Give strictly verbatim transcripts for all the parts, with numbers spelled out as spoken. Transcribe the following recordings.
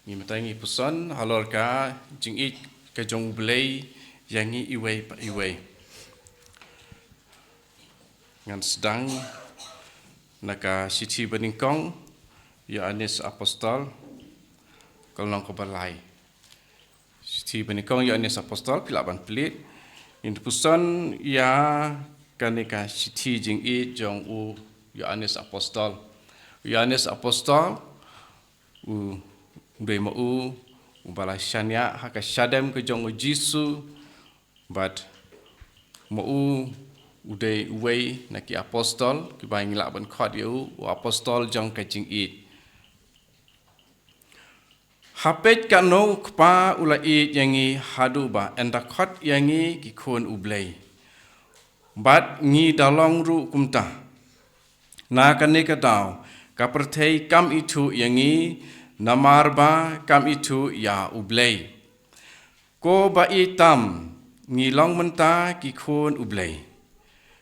Ngi mynta ngi puson halor ka jingïeit ka jong U Blei ïa ngi iwei pa iwei. Ngan sdang na ka shithi banyngkong Ïoannis Apostol, ka lynnong kaba lai. Shithi banyngkong Ïoannis Apostol, phi lah ban plie. Ngin puson ïa kane ka shithi jingïeit jong u Ïoannis Apostol. U Ïoannis Apostol u dei ma u uba la shaniah ha ka shadem ka jong u Jisu, bad ma u u dei uwei na ki apostol kiba ngi lah ban khot ïa u, u apostol jong ka jingïeit. Ha peit katno u Kpa u la ïeit ïa ngi haduh ba yn da khot ïa ngi ki khun U Blei. Bad ngi da long ruh kumta. Na kane ka daw, ka pyrthei kam ithuh ïa ngi, namar ba kam ithuh ïa U Blei. Ko ba ïeit tam, ngi long mynta ki khun U Blei.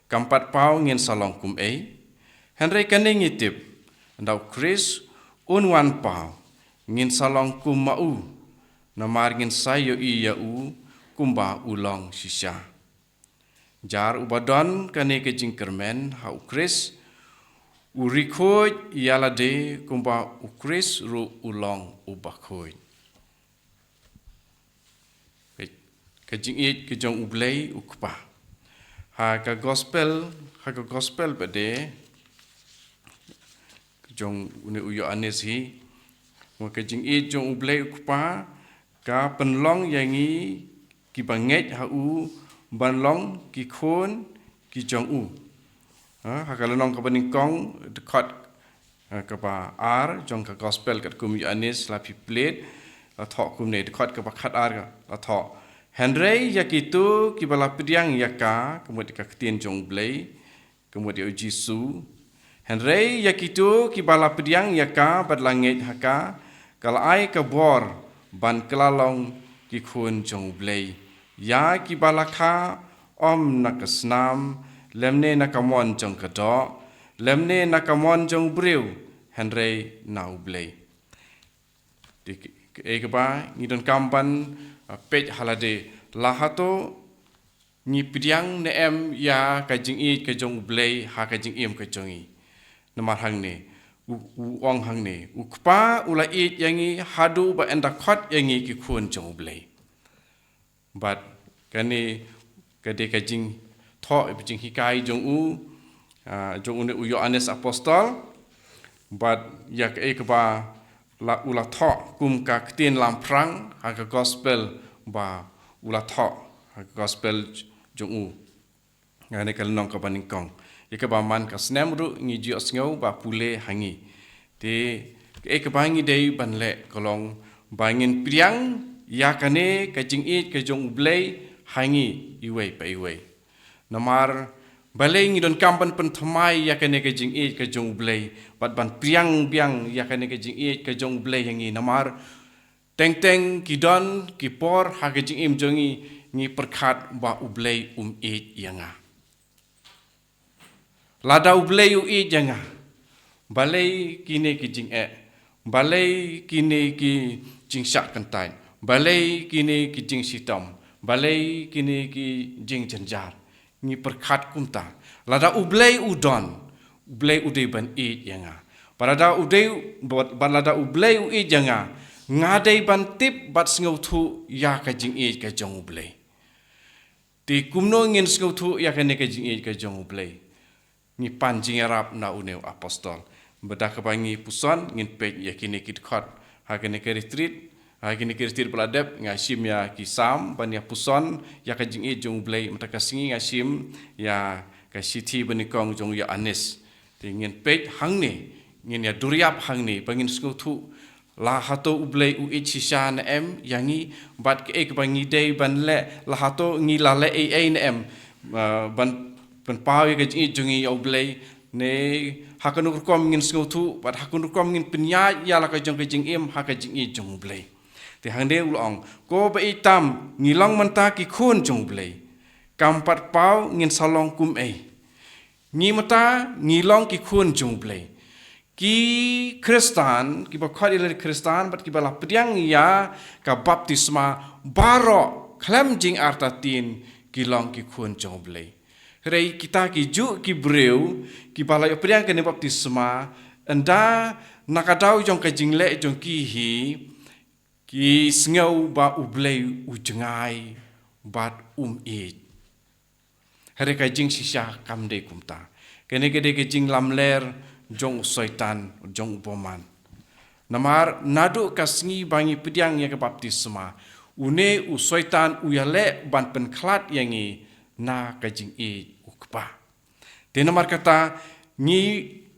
Kam pat paw ngin sa long kum ei. Hynrei kane ngi tip, ynda u Khrist un wan paw, ngin sa long kum ma u. Namar ngin sa ïohi ïa u kumba u long shisha. Jar uba don kane ka jingkyrmen ha u Khrist, u ri khuid ïa lade kumba u Khrist ruh u long uba khuid. Ka jingïeit ka jong U Blei u Kpa. Ha ka gospel, ha ka gospel pat de, ka jong une u Ïoannis hi, wa ka jingïeit jong U Blei u Kpa, ka pynlong ïa ngi kiba ngeit ha u ban long ki khun ki jong u. Ha, ha ka lynnong kaba nyngkong, dkhot, ha, kaba ar jong ka gospel katkum u Ïoannis la phi plie, la thoh kumne, dkhot kaba khatar ka, la thoh. Hynrei ïa kito kiba la pdiang ïa ka, ka mut ka ktien jong U Blei, ka mut ïa u Jisu. Hynrei ïa kito kiba la pdiang ïa ka bad la ngeit ha ka, ka la ai ka bor ban kylla long ki khun jong U Blei. Ïa kiba la kha ym na ka snam, lymne na ka mon jong ka doh, lymne na ka mon jong u briew, hynrei na U Blei. Te kaei kaba ngi donkam ban, ah, peit ha lade, la hato ngi pdiang ne em ïa ka jingïeit ka jong U Blei ha ka jingim ka jong ngi. Namar hangne, u, u ong hangne, u Kpa u la ïeit ïa ngi haduh ba yn da khot ïa ngi ki khun jong U Blei. Bad kane ka dei ka jingthoh, ka jinghikai jong u, ah, jong une u Ïoannis Apostol. Bad ïa kaei kaba la, u la thoh kum ka ktien lamphrang ha ka gospel ba u la thoh ha ka gospel jong u. Nga ne ka lynnong kaba nyngkong. Ïa kaba man ka snem ruh ngi ju ïohsngew ba pule ha ngi. Te kaei kaba ngi dei ban leh ka long ba ngin pdiang ïa kane ka jingïeit ka jong U Blei ha ngi iwei pa iwei. Namar balei ngi donkam ban pynthymmai ïa kane ka jingïeit ka jong U Blei, bad ban pdiang biang ïa kane ka jingïeit ka jong U Blei ha ngi, namar teng teng ki don ki por ha ka jingim jong ngi, ngi pyrkhat ba U Blei um ïeit ïa nga. Lada U Blei u ïeit ïa nga, balei kine ki jingeh, balei kine ki jingshah kyntait, balei kine ki jingshitom, balei kine ki jingjynjar. Ngi pyrkhat kumta. Lada U Blei u don, U Blei u dei ban ïeit ïa nga. Bad lada U dei, bad, bad lada U Blei u ïeit ïa nga, nga dei ban tip bad sngewthuh ïa ka jingïeit ka jong U Blei. Te kumno ngin sngewthuh ïa kane ka jingïeit ka jong U Blei? Ngi pan jingïarap na une u apostol. Bad da kaba ngi puson, ngin peit ïa kine ki dkhot ha kane ka retreat, ha kine ki retreat ba la dep, nga shim ïa ki Salm ban ïa puson ïa ka jingïeit jong U Blei. Mynta ka sngi nga shim ïa ka shithi banyngkong jong u Ïoannis. Te ngin peit hangne, ngin ïa duriap hangne ba ngin sngewthuh la hato U Blei u ïeit shisha ne em ïa ngi, bad kaei kaba ngi dei ban leh, la hato ngi la leh ei ei ne em, ah, ban, ban pynpaw ïa ka jingïeit jong ngi ïa U Blei, ne ha kano ka rukom ngin sngewthuh, bad ha kano ka rukom ngin pynïaid ïa la ka jong ka jingim ha ka jingïeit jong U Blei. Te hangne u la ong, ko ba ïeit tam, ngi long mynta ki khun jong U Blei. Kam pat paw ngin sa long kum ei. Ngi mynta, ngi long ki khun jong U Blei. Ki Khristan, kiba khot ïa lade Khristan, bad kiba la pdiang ïa ka baptisma, baroh khlem jingartatien ki long ki khun jong U Blei. Hynrei kita ki juh ki briew, kiba la ïoh pdiang kane baptisma, ynda na ka daw jong ka jingleh jong ki hi, ki sngew ba U Blei u jngai bad um ïeit. Hynrei ka jingshisha kam dei kumta. Kane ka dei ka jinglamler jong u Soitan, jong u bymman. Namar naduh ka sngi ba ngi pdiang ïa ka baptisma, une u Soitan u ïaleh ban pynkhlad ïa ngi na ka jingïeit u Kpa. Te namar kata ngi,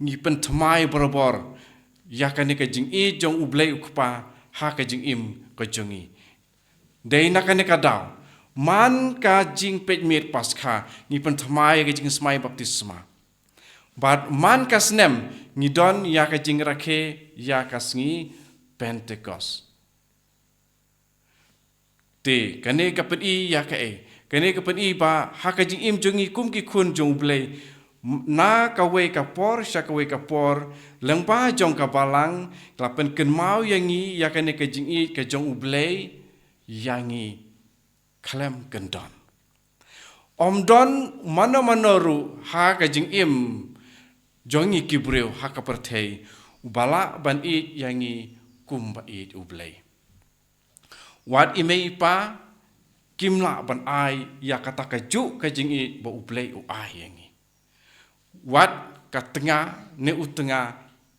ngi pynthymmai barabor ïa kane ka jingïeit jong U Blei u Kpa ha ka jingim ka jong ngi. Dei na kane ka daw, man ka jingpeit miet Paskha, ngi pynthymmai ïa ka jingsmai baptisma. Bad man ka snem, ngi don ïa ka jingrakhe ïa ka sngi Pentekost. Te, kane ka pyni ïa kaei? Kane ka pyni ba ha ka jingim jong ngi kum ki khun jong U Blei, m-, na kawei ka por sha kawei ka por, lyngba jong ka balang, la pynkynmaw ïa ngi ïa kane ka jingïeit ka jong U Blei ïa ngi khlem kyndon. Ym don mano mano ruh ha ka jingim jong ngi ki briew ha ka pyrthei uba lah ban ïeit ïa ngi kumba ïeit U Blei. Wat i mei i pa kim lah ban ai ïa kata kajuh ka jingïeit ba U Blei u ai ïa ngi. Wat ka tnga ne u tnga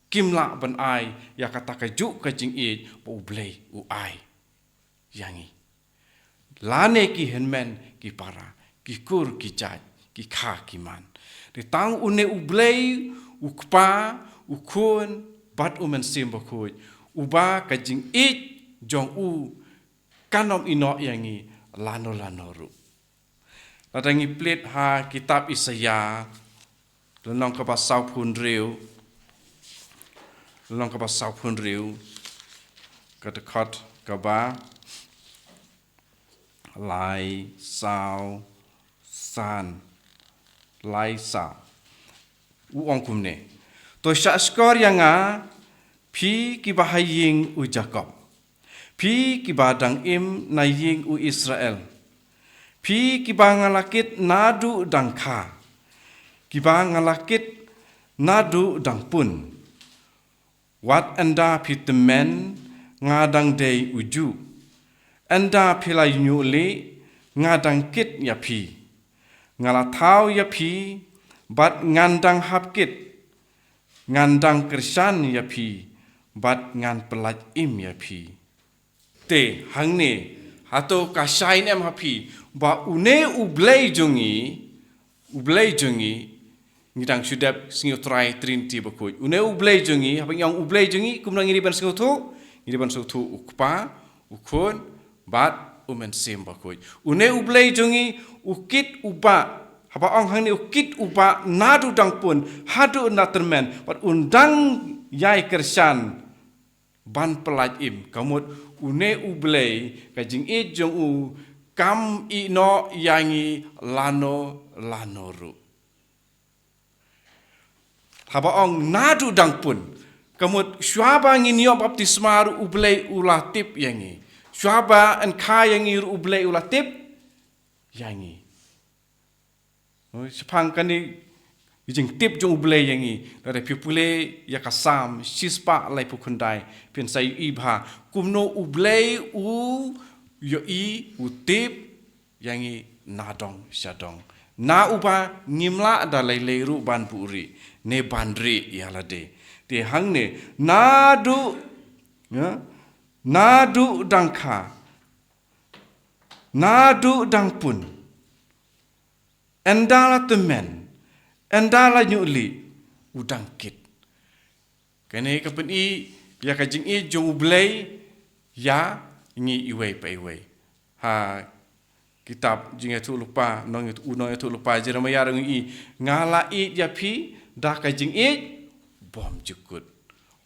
kim lah ban ai ïa kata kajuh ka jingïeit ba U Blei u ai ïa ngi. Lane ki hynmen ki para, ki kur ki jait, ki kha ki man. Te tang une U Blei, U Kpa, U Khun, bad U Mynsiem Bakhuid, uba ka jingïeit jong u kan ym ïehnoh ïa ngi lano lano ruh. Lada ngi plie ha kitab Isaïah, lynnong kaba sawphew hynriew, lynnong kaba sawphew hynriew, ka dkhot kaba lai, saw, san, lai, saw. U ong kumne: To shah shkor ïa nga, phi kiba ha ïing u Jakob, phi kiba dang im na ïing u Israel, phi kiba nga la kit naduh dang kha, kiba nga la kit naduh dang pun. Wat ynda phi tymmen, nga dang dei u juh. Ynda phi la ñiuh lieh, nga dang kit ïa phi. Nga la thaw ïa phi, bad ngan dang hap kit. Ngan dang kyrshan ïa phi, bad ngan pyllait im ïa phi. Te hangne, hato ka shai ne em ha phi ba une U Blei jong ngi, U Blei jong ngi, ngi dang shu dep sngew Trai Trinity bakhuid. Une U Blei jong ngi, haba ngi ong U Blei jong ngi, kumno ngi dei ban sngewthuh? Ngi dei ban sngewthuh U Kpa, U Khun, bad U Mynsiem Bakhuid. Une U Blei jong ngi, u kit u bah, haba ong hangne u kit u bah naduh dang pun haduh na tymmen, bad un dang ïai kyrshan ban pyllait im. Ka mut une U Blei, ka jingïeit jong u kam ïehnoh ïa ngi lano lano ruh. Haba ong naduh dang pun, ka mut shuwa ba ngin ïoh baptisma ruh U Blei u la tip ïa ngi. Shuwa ba yn kha ïa ngi ruh U Blei u la tip ïa ngi. Shaphang kane ka jingtip jong U Blei ïa ngi, lada phi pule ïa ka Salm shispah laiphew khyndai, phin sa ïohi bha kumno U Blei u ïohi, u tip ïa ngi nadong shadong. Na uba ngim lah da lei lei ruh ban buhrieh ne ban rieh ïa lade. Te hangne, naduh, ïa, naduh dang kha, naduh dang pun, ynda la tymmen, ynda la ñiuh lieh, u dang kit. Kane ka pyni ïa ka jingïeit jong U Blei ïa ngi iwei pa iwei. Ha kitab Jingïathuhlypa, nong, u nongïathuhlypa Jeremaïah u ong, nga la ïeit ïa phi da ka jingïeit bymjukut.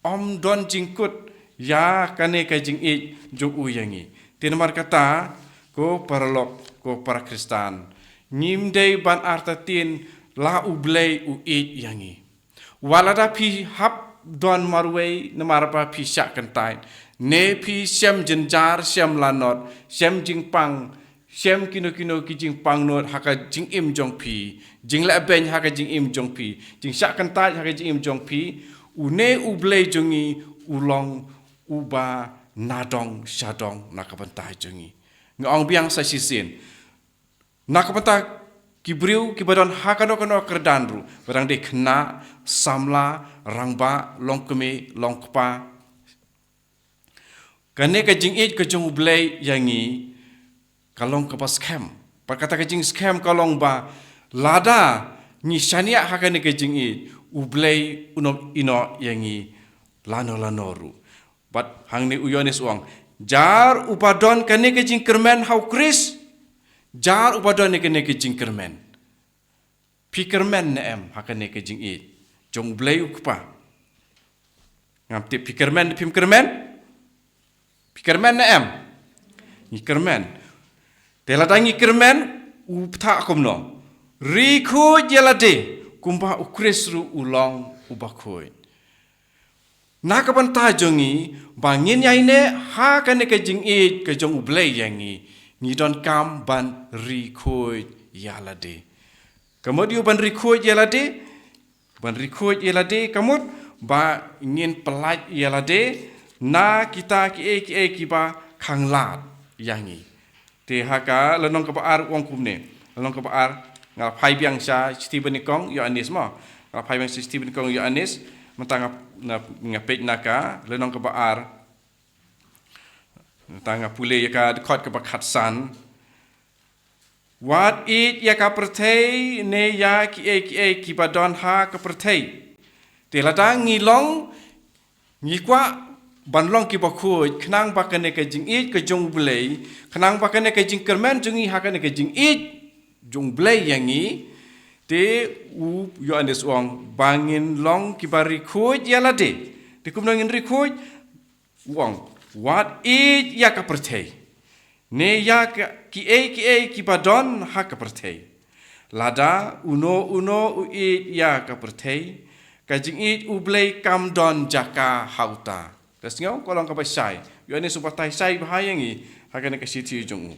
Ym don jingkut ïa kane ka jingïeit jong u ïa ngi. Te namar kata, ko paralok, ko para Khristan, ngim dei ban artatien la U Blei u ïeit ïa ngi. Wat lada phi hap don marwei namar ba phi shah kyntait. Ne phi shem jynjar, shem lanot, shem jingpang, shem kino kino ki jingpangnud ha ka jingim jong phi, jingleh beiñ ha ka jingim jong phi, jingshah kyntait ha ka jingim jong phi. Une U Blei jong ngi u long uba nadong shadong na ka bynta jong ngi. Nga ong biang sa shisien, na ka bynta ki briew kiba don ha kano kano kyrdan ruh, ba dang dei khynnah, samla, rangbah, longkmie, longkpa, kane ka jingïeit ka jong U Blei ïa ngi ka long kaba skhem. Bad kata ka jingskhem ka long ba lada ngi shaniah ha kane ka jingïeit, U Blei un ym ïehnoh ïa ngi lano lano ruh. Bad hangne u Ïoannis u ong, jar uba don kane ka jingkyrmen ha U Khrist, jar uba don kane ka jingkyrmen. Phi kyrmen ne em ha kane ka jingïeit jong U Blei U Kpa? Ngam tip phi kyrmen, phim kyrmen? Phi kyrmen ne em? Ngi kyrmen. Te lada ngi kyrmen, u bthah kumno? Ri khuid ïa lade kumba U Khrist ruh u long uba khuid. Na ka bynta jong ngi ba ngin ïaineh ha kane ka jingïeit ka jong U Blei ïa ngi, ngi donkam ban ri khuid ïa lade. Ka mut ïa u ban ri khuid ïa lade, ban ri khuid ïa lade ka mut ba ngin pyllait ïa lade na kita kiei kiei kiba khanglad ïa ngi. Te ha ka lynnong kaba ar u ong kumne. Lynnong kaba ar, nga la phai biang sha shithi banyngkong Ïoannis mo. Nga la phai biang sha shithi banyngkong Ïoannis, mynta nga, nga, nga peit na ka lynnong kaba ar. Mynta nga pule ïa ka dkhot kaba khatsan. Wat ïeit ïa ka pyrthei ne ïa kiei kiei kiba don ha ka pyrthei. Te lada ngi long, ngi kwah ban long kiba khuid, khnang ba kane ka jingïeit ka jong U Blei, khnang ba kane ka jingkyrmen jong ngi ha kane ka jingïeit jong U Blei ïa ngi, te u Ïoannis u ong ba ngin long kiba ri khuid ïa lade. Te kumno ngin ri khuid? U ong, wat ïeit ïa ka pyrthei ne ïa ka, kiei kiei kiba don ha ka pyrthei. Lada uno uno u ïeit ïa ka pyrthei, ka jingïeit U Blei kam don jaka ha uta. Te sngew, ka long kaba shai. Ïoannis u batai shai bha ïa ngi ha kane ka shithi jong u.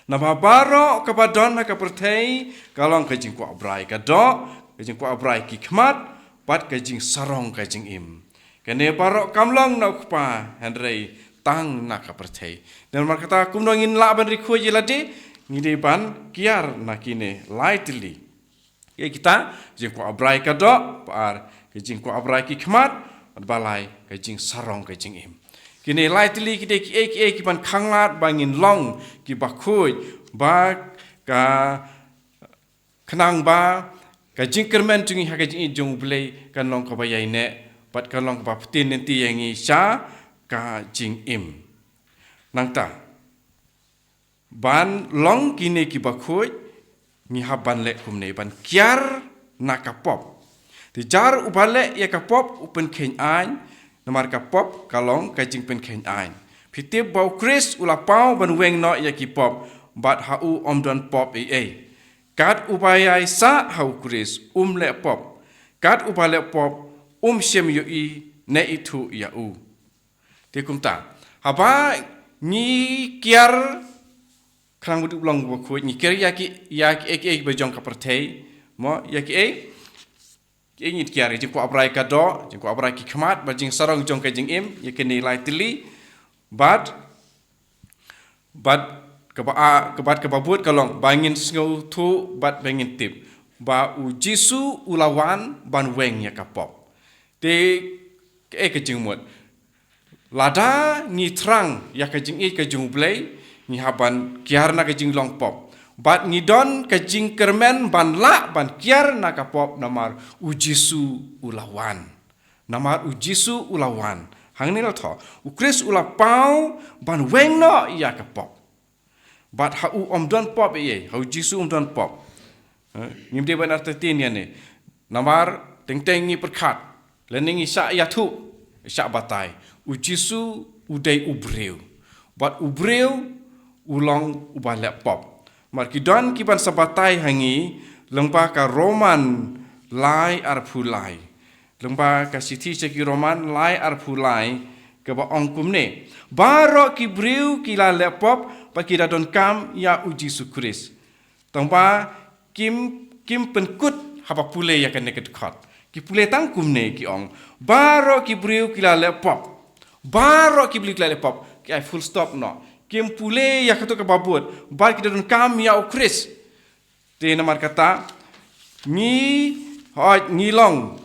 Namar baroh kaba don ha ka pyrthei ka long ka jingkwah brai ka doh, ka jingkwah brai ki khmat, bad ka jingsarong ka jingim. Kane baroh kam long na U Kpa, hynrei tang na ka pyrthei. Namar kata kumno ngin lah ban ri khuid ïa lade? Ngi dei ban kiar na kine lai tylli. Ïa kita, jingkwah brai ka doh, ba ar, ka jingkwah brai ki khmat, bad ba lai, ka jingsarong ka jingim. Kine lai tylli ki dei kiei kiei kiban khanglad ba ngin long kiba khuid, ba ka khnang ba ka jingkyrmen jong ngi ha ka jingïeit jong U Blei kan long kaba ïaineh, bad kan long kaba pyntin lynti ïa ngi sha ka jingim. Nangta ban long kine kiba khuid, ngi hap ban leh kumne, ban kiar na ka pop. Te jar uba leh ïa ka pop u pynkheiñ aiñ, namar ka pop ka long ka jingpynkheiñ aiñ. Phi tip ba U Khrist u la paw ban weng noh ïa ki pop, bad ha u ym don pop ei ei. Kat uba ïaisah ha U Khrist um leh pop. Kat uba leh pop um shym ïohi ne ithuh ïa u. Te kumta, haba ngi kiar, khnang ba u long ba khuid, ngi kiar ïa ki, ïa kiei kiei ba jong ka pyrthei, mo, ïa kiei, kiei ngi kiar, jingkwah brai ka doh, jingkwah brai ki khmat, bad jingsarong jong ka jingim, ïa kine lai tylli, bad, bad kaba a, bad kaba bud ka long ba ngin sngewthuh, bad ba ngin tip ba U Jisu u la wan ban weng ïa ka pop. Te kaei ka jingmut? Lada ngi thrang ïa ka jingïeit ka jong U Blei, ngi hap ban kiar na ka jinglong pop. Bad ngi don ka jingkyrmen ban lah ban kiar na ka pop namar U Jisu u la wan. Namar U Jisu u la wan. Hangne la thoh, U Khrist u la paw ban weng noh ïa ka pop. Bad ha u ym don pop ei ei, ha U Jisu ym don pop. Eh, ngim dei ban artatien ïa ne. Namar teng teng ngi pyrkhat, lane ngi shah ïathuh, shah batai. U Jisu u dei u briew. Bad u briew u long uba leh pop. Mar ki don kiban sa batai ha ngi, lyngba ka Roman lai arphew lai. Lyngba ka shithi sha ki Roman lai arphew lai kaba ong kumne. Baroh ki briew ki la leh pop bad ki da donkam ïa u Jisu Khrist. Tangba kim, kim pynkut haba pule ïa kane ka dkhot. Ki pule tang kumne ki ong. Baroh ki briew ki la leh pop. Baroh ki briew ki la leh pop. Ki ai full stop noh. Kim pule ïa kato kaba bud. Bad ki da donkam ïa u Khrist. Te namar kata, ngi, hooid, ngi long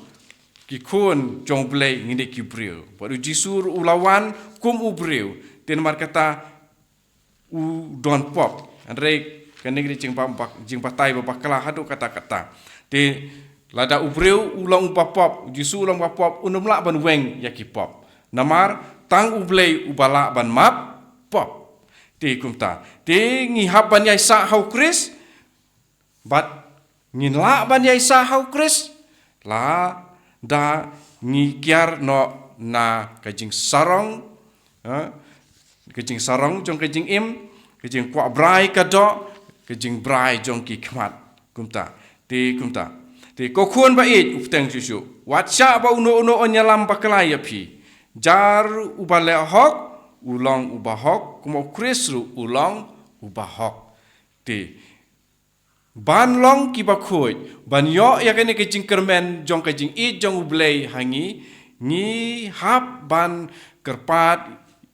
ki khun jong u Blei, ngi dei ki briew. Bad u Jisu ruh u la wan kum u briew. Te namar kata, u don pop. Hynrei kane ka dei jingba-, bak-, jingbatai ba bakla haduh katta katta. Te lada u briew u long uba pop, u Jisu u long uba pop, un ym lah ban weng ïa ki pop. Namar tang u Blei uba lah ban map pop. Te kumta. Te ngi hap ban ïaisah ha u Khrist, bad ngin lah ban ïaisah ha u Khrist lada ngi kiar noh na ka jingsarong, ha? Ka jingsarong jong ka jingim, ka jingkwah brai ka doh, ka jingbrai jong ki khmat. Kumta, te kumta. Te ko khun ba ïeit, u bteng shuh shuh. Wat shah ba uno uno un ïalam bakla ïa phi. Jar uba leh hok, u long uba hok, kum u Khrist ruh u long uba hok. Te ban long kiba khuid, ban ïoh ïa kane ka jingkyrmen jong ka jingïeit jong u Blei ha ngi, ngi hap ban kyrpad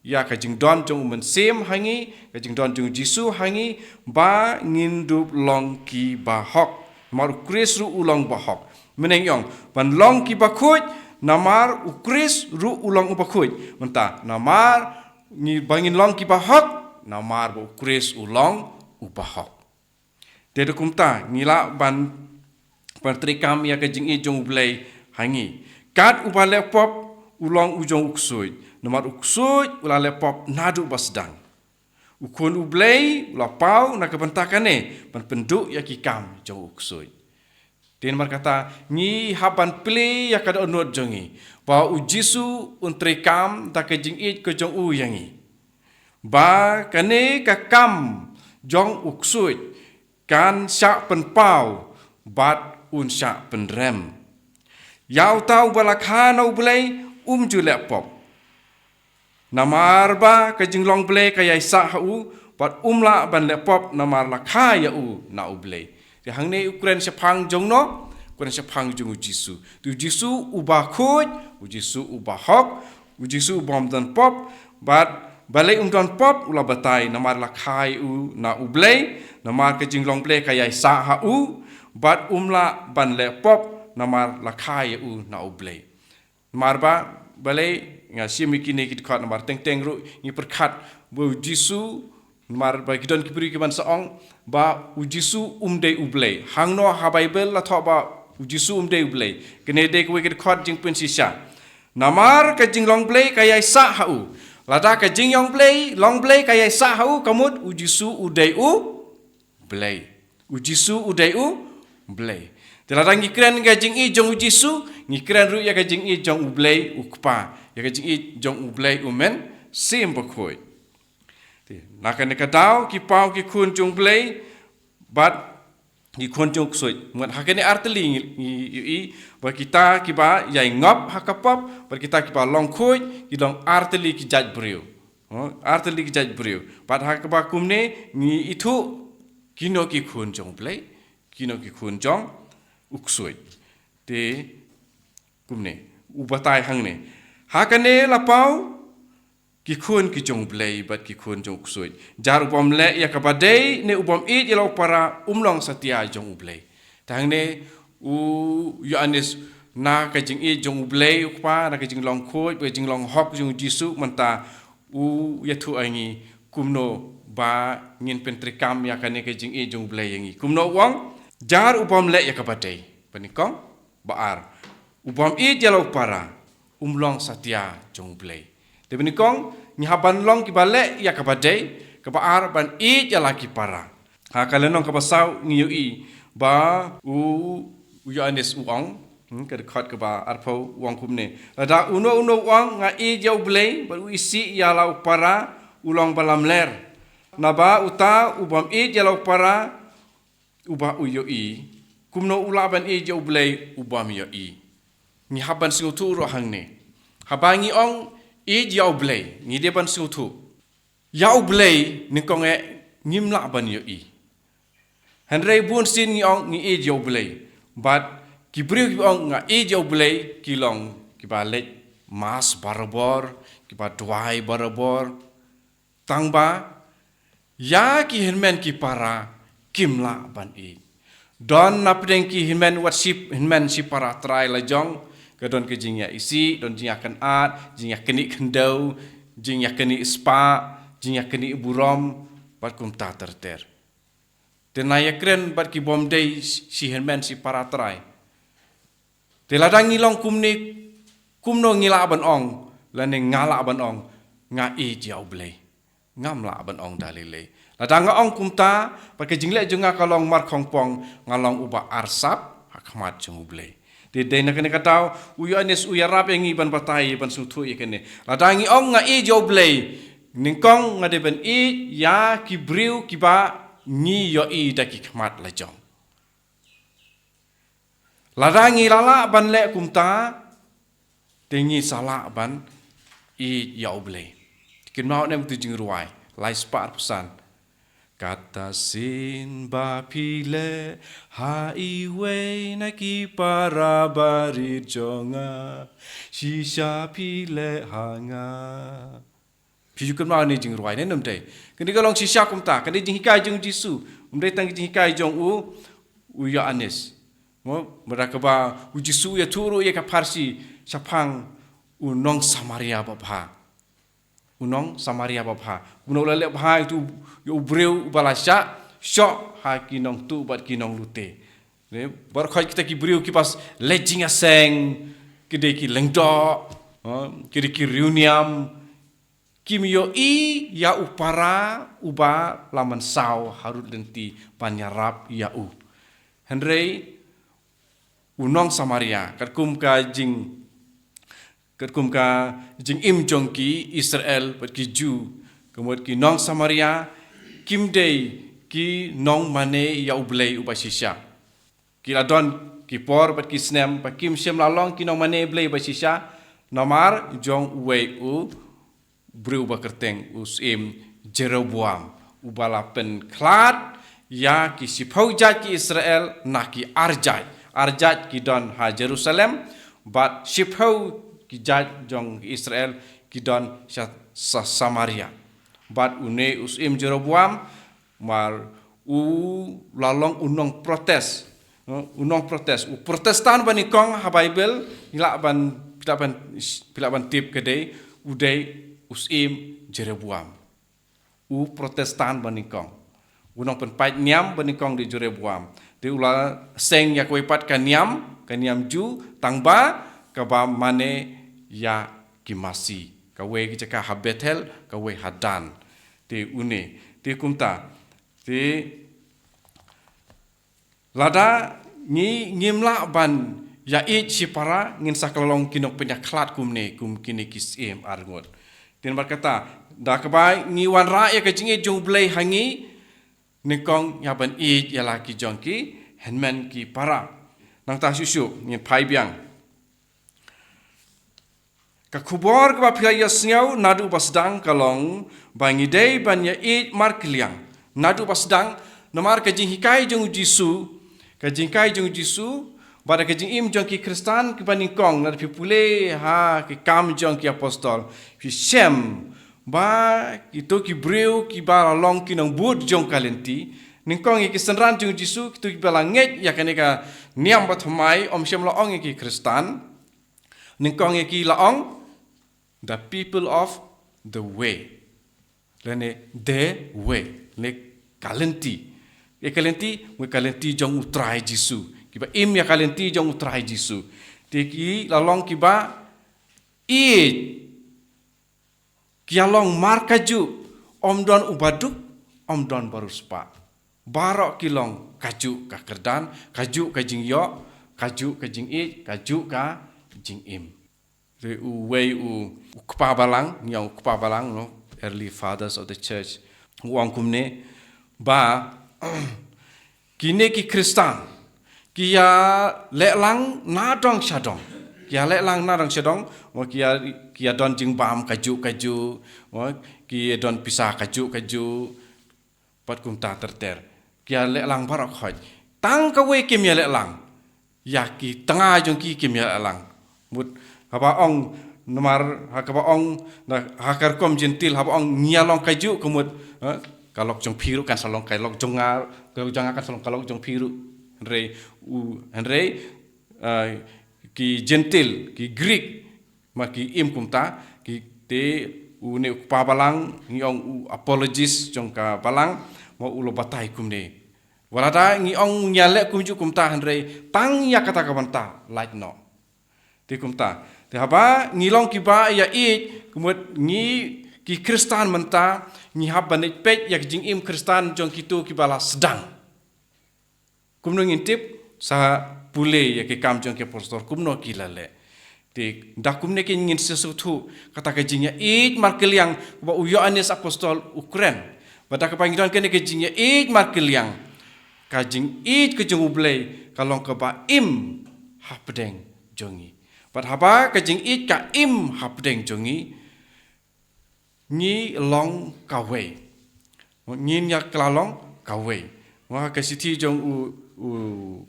ïa ka jingdon jong u Mynsiem ha ngi, ka jingdon jong u Jisu ha ngi, ba ngin dup long kiba hok. Namar u Khrist ruh u long ba hok. Mynne ngi ong, ban long kiba khuid, namar u Khrist ruh u long uba khuid. Mynta, namar ngi, ba ngin long kiba hok, namar ba u Khrist u long uba hok. Te da kumta, ngi lah ban, ban treikam ïa ka jingïeit jong u Blei ha ngi. Kat uba leh pop, u long u jong u ksuid. Namar u ksuid, u la leh pop naduh ba sdang. U Khun u Blei, u la paw, na ka bynta kane, ban pynduh ïa ki kam jong u ksuid. Te namar kata, ngi hap ban plie ïa ka dohnud jong ngi. Ba u Jisu un treikam da ka jingïeit ka jong u ïa ngi. Ba kane ka kam jong u ksuid kan shah pynpaw bad un shah pynrem. Ïa uta uba la kha na u Blei um ju leh pop. Namar ba ka jinglong Blei ka ïaisah ha u, bad um lah ban leh pop namar la kha ïa u na u Blei. Te hangne u kren shaphang jong no, u kren shaphang jong u Jisu. Te u Jisu uba khuid, u Jisu uba hok, u Jisu u bym don pop, bad balei um don pop, u la batai namar la kha ïa u na u Blei, namar ka jinglong Blei ka ïaisah ha u, bad um lah ban leh pop namar la kha ïa u na u Blei. Namar ba, balei, nga shim ïa kine ki dkhot namar teng teng ruh, ngi pyrkhat, ba u Jisu, namar ba ki don ki briew ki ban sa ong, ba u Jisu um dei u Blei. Hangno ha Baibl la thoh ba u Jisu um dei u Blei. Kane dei kawei ka dkhot jingpynshisha. Namar ka jinglong Blei ka ïaisah ha u. Lada ka jinglong Blei, long Blei ka ïaisah ha u, ka mut u Jisu u dei u Blei. U Jisu u dei u Blei. Te lada ngi kren ka jingïeit jong u Jisu, ngi kren ruh ïa ka jingïeit jong u Blei u Kpa. Ïa ka jingïeit jong u Blei u Mynsiem Bakhuid. Te, na kane ka daw, ki paw ki khun jong u Blei, bad ki khun jong u ksuid. Mut ha kane artylli ngi, ngi, ngi, ba kita kiba ïai ngop ha ka pop, bad kita kiba long khuid, ki long artylli ki jait briew. Oh, artylli ki jait briew. Bad ha kaba kumne, ngi ithuh, kino ki khun jong u Blei, kino ki khun jong u ksuid. Te, kumne, u batai hangne. Ha kane la paw, ki khun ki jong u Blei, bad ki khun jong u ksuid. Jar u bym leh ïa kaba dei, ne u bym ïeit ïa la u para, um long satia jong u Blei. Te hangne, u Ïoannis na ka jingïeit jong u Blei u Kpa, na ka jinglong khuid, bad ka jinglong hok jong u Jisu, mynta u ïathuh ïa ngi, kumno ba ngin pyntreikam ïa kane ka jingïeit jong u Blei ïa ngi. Kumno u ong, jar u bym leh ïa kaba dei. Ba nyngkong, ba ar. U bym ïeit ïa la u para, um long satia jong u Blei. Te ba nyngkong, ngi hap ban long kiba leh ïa kaba dei, kaba ar ban ïeit ïa la ki para. Ha ka lynnong kaba saw ngi ïohi, ba u, u Ïoannis u ong, hmm, ka dkhot kaba arphew u ong kumne. Lada uno uno u ong nga ïeit ïa u Blei, bad u isih ïa la u para, u long ba lamler. Naba uta u bym ïeit ïa la u para, uba u ïohi. Kumno u lah ban ïeit ïa u Blei, u bym ïohi. Ngi hap ban sngewthuh ruh hangne. Haba ngi ong ïeit ïa U Blei, ngi dei ban sngewthuh. Ïa U Blei nyngkong eh ngim lah ban ïohi. Hynrei bun sien ngi ong ngi ïeit ïa U Blei. Bad ki briew kiba ong nga ïeit ïa U Blei ki long kiba leit mass barabor, kiba duwai barabor. Tangba ïa ki hynmen ki para kim lah ban ïeit. Don na pdeng ki hynmen wat shi, hynmen shi para trai lajong, ka don ka jingïaisih, don jingïakynad, jingïaknieh khyndew, jingïaknieh spah, jingïaknieh burom, bad kumta ter ter. Te na ïakren bad ki bym dei shi hynmen shi para trai. Te lada ngi long kumne, kumno ngi lah ban ong, lane nga lah ban ong nga ïeit ïa U Blei? Ngam lah ban ong da lei lei. Lada nga ong kumta, bad ka jingleh jong nga ka long markhongpong, nga long uba arsap ha khmat jong U Blei. Te dei na kane ka daw u Ïoannis u ïarap ïa ngi ban batai, ban sngewthuh ïa kane. Lada ngi ong nga ïeit ïa U Blei, nyngkong nga dei ban ïeit ïa ki briew kiba ngi ïohi da ki khmat lajong. Lada ngi lah lah ban leh kumta, te ngi sa lah ban ïeit ïa U Blei. Te kynmaw ne em tu jingrwai, lai spah arphew san. Kata shisien ba phi leh ha iwei na ki para barit jong nga, shisha phi leh ha nga. Phi ju kynmaw ïa kane jingrwai ne em dei? Kane ka long shisha kumta, kane jinghikai jong u Jisu. Ym dei tang jinghikai jong u, u Ïoannis. Mo, mynta kaba u Jisu u ïathuh ruh ïa ka pharshi shaphang u nong Samaria babha. U nong Samaria babha. Kumno u la leh bha ïa utu, ïa u briew uba la shah shoh ha ki nongtuh bad ki nonglute. Ne, baroh khoit kita ki briew kiba leh jingïaseng, ki dei ki lyngdoh, ha, ki dei ki riewniam, kim ïohi ïa u para uba la mynsaw harud lynti ban ïarap ïa u. Hynrei u nong Samaria, katkum ka jing, katkum ka jingim jong ki Israel bad ki Jiw, ka mut ki nong Samaria kim dei ki nongmane ïa U Blei uba shisha. Ki la don ki por bad ki snem ba kim shym la long ki nongmane Blei ba shisha, namar jong uwei u briew ba kyrteng u Syiem Jeroboam, uba la pynkhlad ïa ki shiphew jait ki Israel na ki ar jait. Ar jait ki don ha Jerusalem, bad shiphew ki jait jong ki Israel ki don sha, sha Samaria. Bad une u Syiem Jeroboam, mar u la long u nongprotest. No, u nongprotest. U Protestant ba nyngkong ha Baibl, phi lah ban, phi lah ban, phi lah ban tip ka dei, u dei u Syiem Jeroboam. U Protestant ba nyngkong. U nongpynpait niam ba nyngkong dei Jeroboam. Te u la seng ïa kawei pat ka niam, ka niam Jiw, tangba kaba mane ïa ki masi. Kawei ka jaka ha Bethel, kawei ha Dan. Te une, te kumta. Te lada ngi ngim lah ban ïa ïeit shipara, ngin sa kylla long ki nongpynïakhlad kumne, kum kine ki syiem arngut. Te namar kata, da kaba ngi wanrah ïa ka jingïeit jong U Blei ha ngi, nyngkong ïa ban ïeit ïa la ki jong ki hynmen ki para. Nangta shuh shuh, ngin phai biang. Ka khubor kaba phi la ïohsngew naduh ba sdang ka long ba ngi dei ban ïa ïeit markylliang. Naduh ba sdang, namar ka jinghikai jong u Jisu, ka jinghikai jong u Jisu, bad ka jingim jong ki Khristan kiba nyngkong, lada phi pule ha ki Kam jong ki Apostol, phi shem ba kito ki briew kiba la long ki nongbud jong ka lynti, nyngkong ïa ki synran jong u Jisu, kito kiba la ngeit ïa kane ka niam bathymmai, ym shym la ong ïa ki Khristan. Nyngkong ïa ki la ong, the people of the way. Lane the way. Lane ka lynti. Ïa ka lynti, ïa ka lynti jong u Trai Jisu. Kiba im ïa ka lynti jong u Trai Jisu. Te ki la long kiba ïeit. Ki ïa long markajuh, ym don uba duk, ym don ba riewspah. Baroh ki long kajuh ka kyrdan, kajuh ka jingïoh, kajuh ka jingïeit, kajuh ka jingim. Te uwei u, u kpa balang, ngi ong u kpa balang, no, early fathers of the church. U ong kumne, ba, kine ki Khristan, ki ïa leh lang na dong sha dong. Ki ïaleh lang na dong sha dong, mo ki ïa, ki ïa don jingbam kajuh kajuh, mo ki ïa don pisa kajuh kajuh, pat kumta ter ter. Ki ïaleh lang baroh khoit. Tang kawei kim ïaleh lang. Ïa ki tnga jong ki kim ïaleh lang. Mut, haba ong, namar, ha kaba ong, na, ha ka rukom Jentil, haba ong, ngi ïa long kajuh ka mut, eh, ka lok jong phi ruh kan sa long ka lok jong nga, ka lok jong nga kan sa long ka lok jong phi ruh. Hynrei, u, hynrei, eh, ki Jentil, ki Greek, ma ki im kumta, ki te une u kpa balang, ngi ong u apologist jong ka balang, ma u la batai kumne. Wat lada ngi ong ngi ïaleh kumjuh kumta hynrei, tang ïa kata ka bynta, lait noh. Te kumta. Te haba, ngi long kiba ïa ïeit, ka mut ngi ki Khristan mynta, ngi hap ban leit peit ïa ka jingim Khristan jong kito kiba la sdang. Kumno ngin tip, sa pule ïa ki Kam jong ki Apostol, kumno ki la leh. Te, da kumne ki ngin sa sngewthuh, kata ka jingïa ïeit markylliang, ba u Ïoannis Apostol u kren. Bad da kaba ngi don kane ka jingïa ïeit markylliang, ka jingïeit ka jong U Blei, ka long kaba im hapdeng jong ngi. Bad haba ka jingïeit ka im hapdeng jong ngi, ngi long kawei. Ngin ïa kylla long kawei. Mo ha ka shithi jong u, u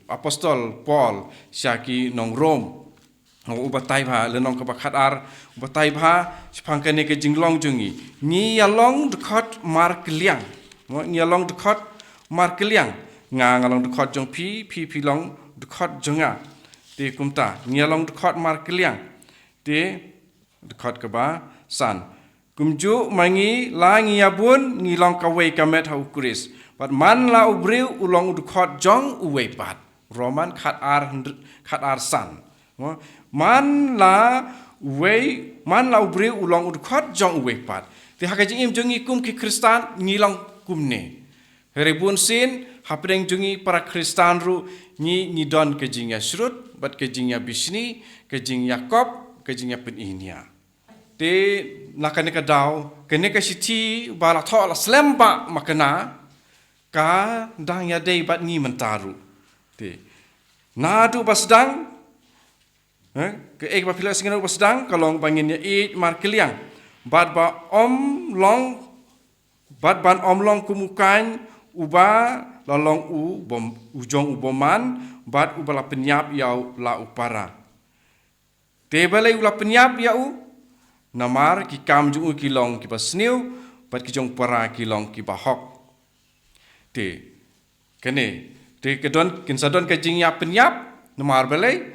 Apostol Paul sha ki nong Rom. Mo u batai bha, lynnong kaba khatar, u batai bha, shaphang kane ka jinglong jong ngi. Ngi ïa long dkhot markylliang. Mo ngi ïa long dkhot markylliang. Nga nga long dkhot jong phi, phi phi long dkhot jong nga. Te kumta, ngi ïa long dkhot markylliang. Te, dkhot kaba san. Kumjuh ma ngi la ngi ïa bun ngi long kawei ka met ha u Khrist. Bad man la u briew u long u dkhot jong uwei pat. Roman khatar hynr-, khatar san. Mo, man la uwei, man la u briew u long u dkhot jong uwei pat. Te ha ka jingim jong ngi kum ki Khristan ngi long kumne. Hynrei bun sien, hapdeng jong ngi para Khristan ruh, ngi, ngi don ka jingïashrut, bad ka jingïabishni, ka jingïakop, ka jingïapyniaid. Te, na kane ka daw, kane ka shithi, ba la thoh la slem bha ma kane, ka dang ïadei bad ngi mynta ruh. Te, naduh ba sdang, eh, kaei kaba phi la sngew naduh ba sdang, ka long ba ngin ïa ïeit markylliang. Bad ba ym long Bad ban ym long kum u Kain, uba la long u bym, u jong u bymman, bad uba la pynïap ïa u la u para. Te balei u la pynïap ïa u, namar ki kam jong u ki long kiba sniew, bad ki jong u para ki long kiba hok. Te, kane, te ka don, kin sa don ka jingïapynïap, namar balei,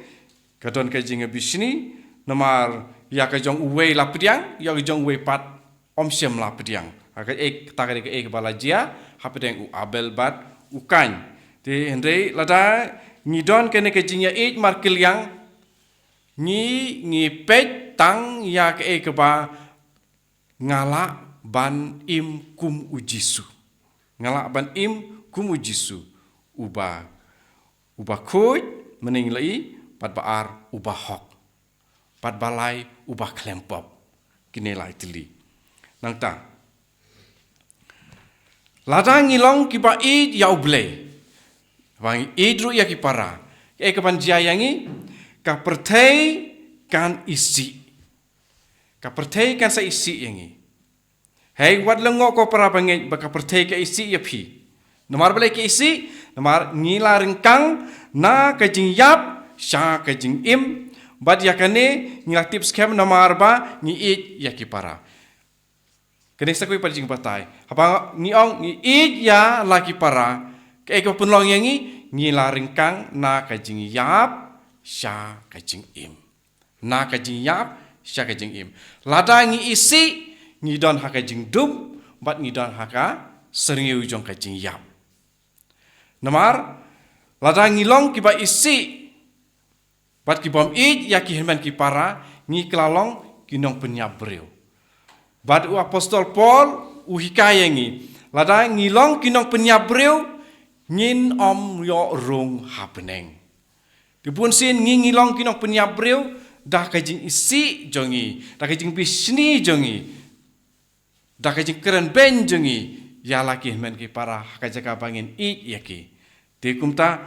ka don ka jingïabishni, namar ïa ka jong uwei la pdiang, ïa ka jong uwei pat ym shym la pdiang. Ha kaei, kata ka dei kaei kaba la jia, hapdeng u Abel bad u Kain. Te hynrei lada ngi don kane ka jingïa ïeit markylliang, ngi, ngi peit tang ïa kaei kaba nga lah ban im kum u Jisu. Nga lah ban im kum u Jisu. Uba, uba khuid, mynne ngi la ïohi, bad ba ar, uba hok. Bad ba lai, uba khlem pop. Kine lai tylli. Nangta. Lada ngi long kiba ïeit ïa u Blei. Ba ngi ïeit ruh ïa ki para. Kaei kaban jia ïa ngi, ka pyrthei kan isih. Ka pyrthei kan sa isih ïa ngi. Hei, wat lyngngoh ko para bangeit ba ka pyrthei ka isih ïa phi. Namar balei ka isih, namar ngi la ryngkang na ka jingïap sha ka jingim, bad ïa kane ngi la tip skhem namar ba ngi ïeit ïa ki para. Kane sa kawei pat jingbatai. Haba ngi ong ngi ïeit ïa la ki para, kaei kaba pynlong ïa ngi, ngi la ryngkang na ka jingïap sha ka jingim. Na ka jingïap sha ka jingim. Lada ngi isih, ngi don ha ka jingdup, bad ngi don ha ka syrngiew jong ka jingïap. Namar, lada ngi long kiba isih, bad kibym ïeit ïa ki hynmen ki para, ngi kylla long ki nongpynïap briew. Bad u Apostol Paul, u hikai ïa ngi. Lada ngi long ki nongpynïap briew, ngin ym ïoh rung ha bneng. Te bun sien ngi ngi long ki nongpynïap briew, da ka jingisih jong ngi, da ka jingbishni jong ngi, da ka jingkren beiñ jong ngi, ïa la ki hynmen ki para, ha ka jaka ba ngin ïeit ïa ki. Te kumta,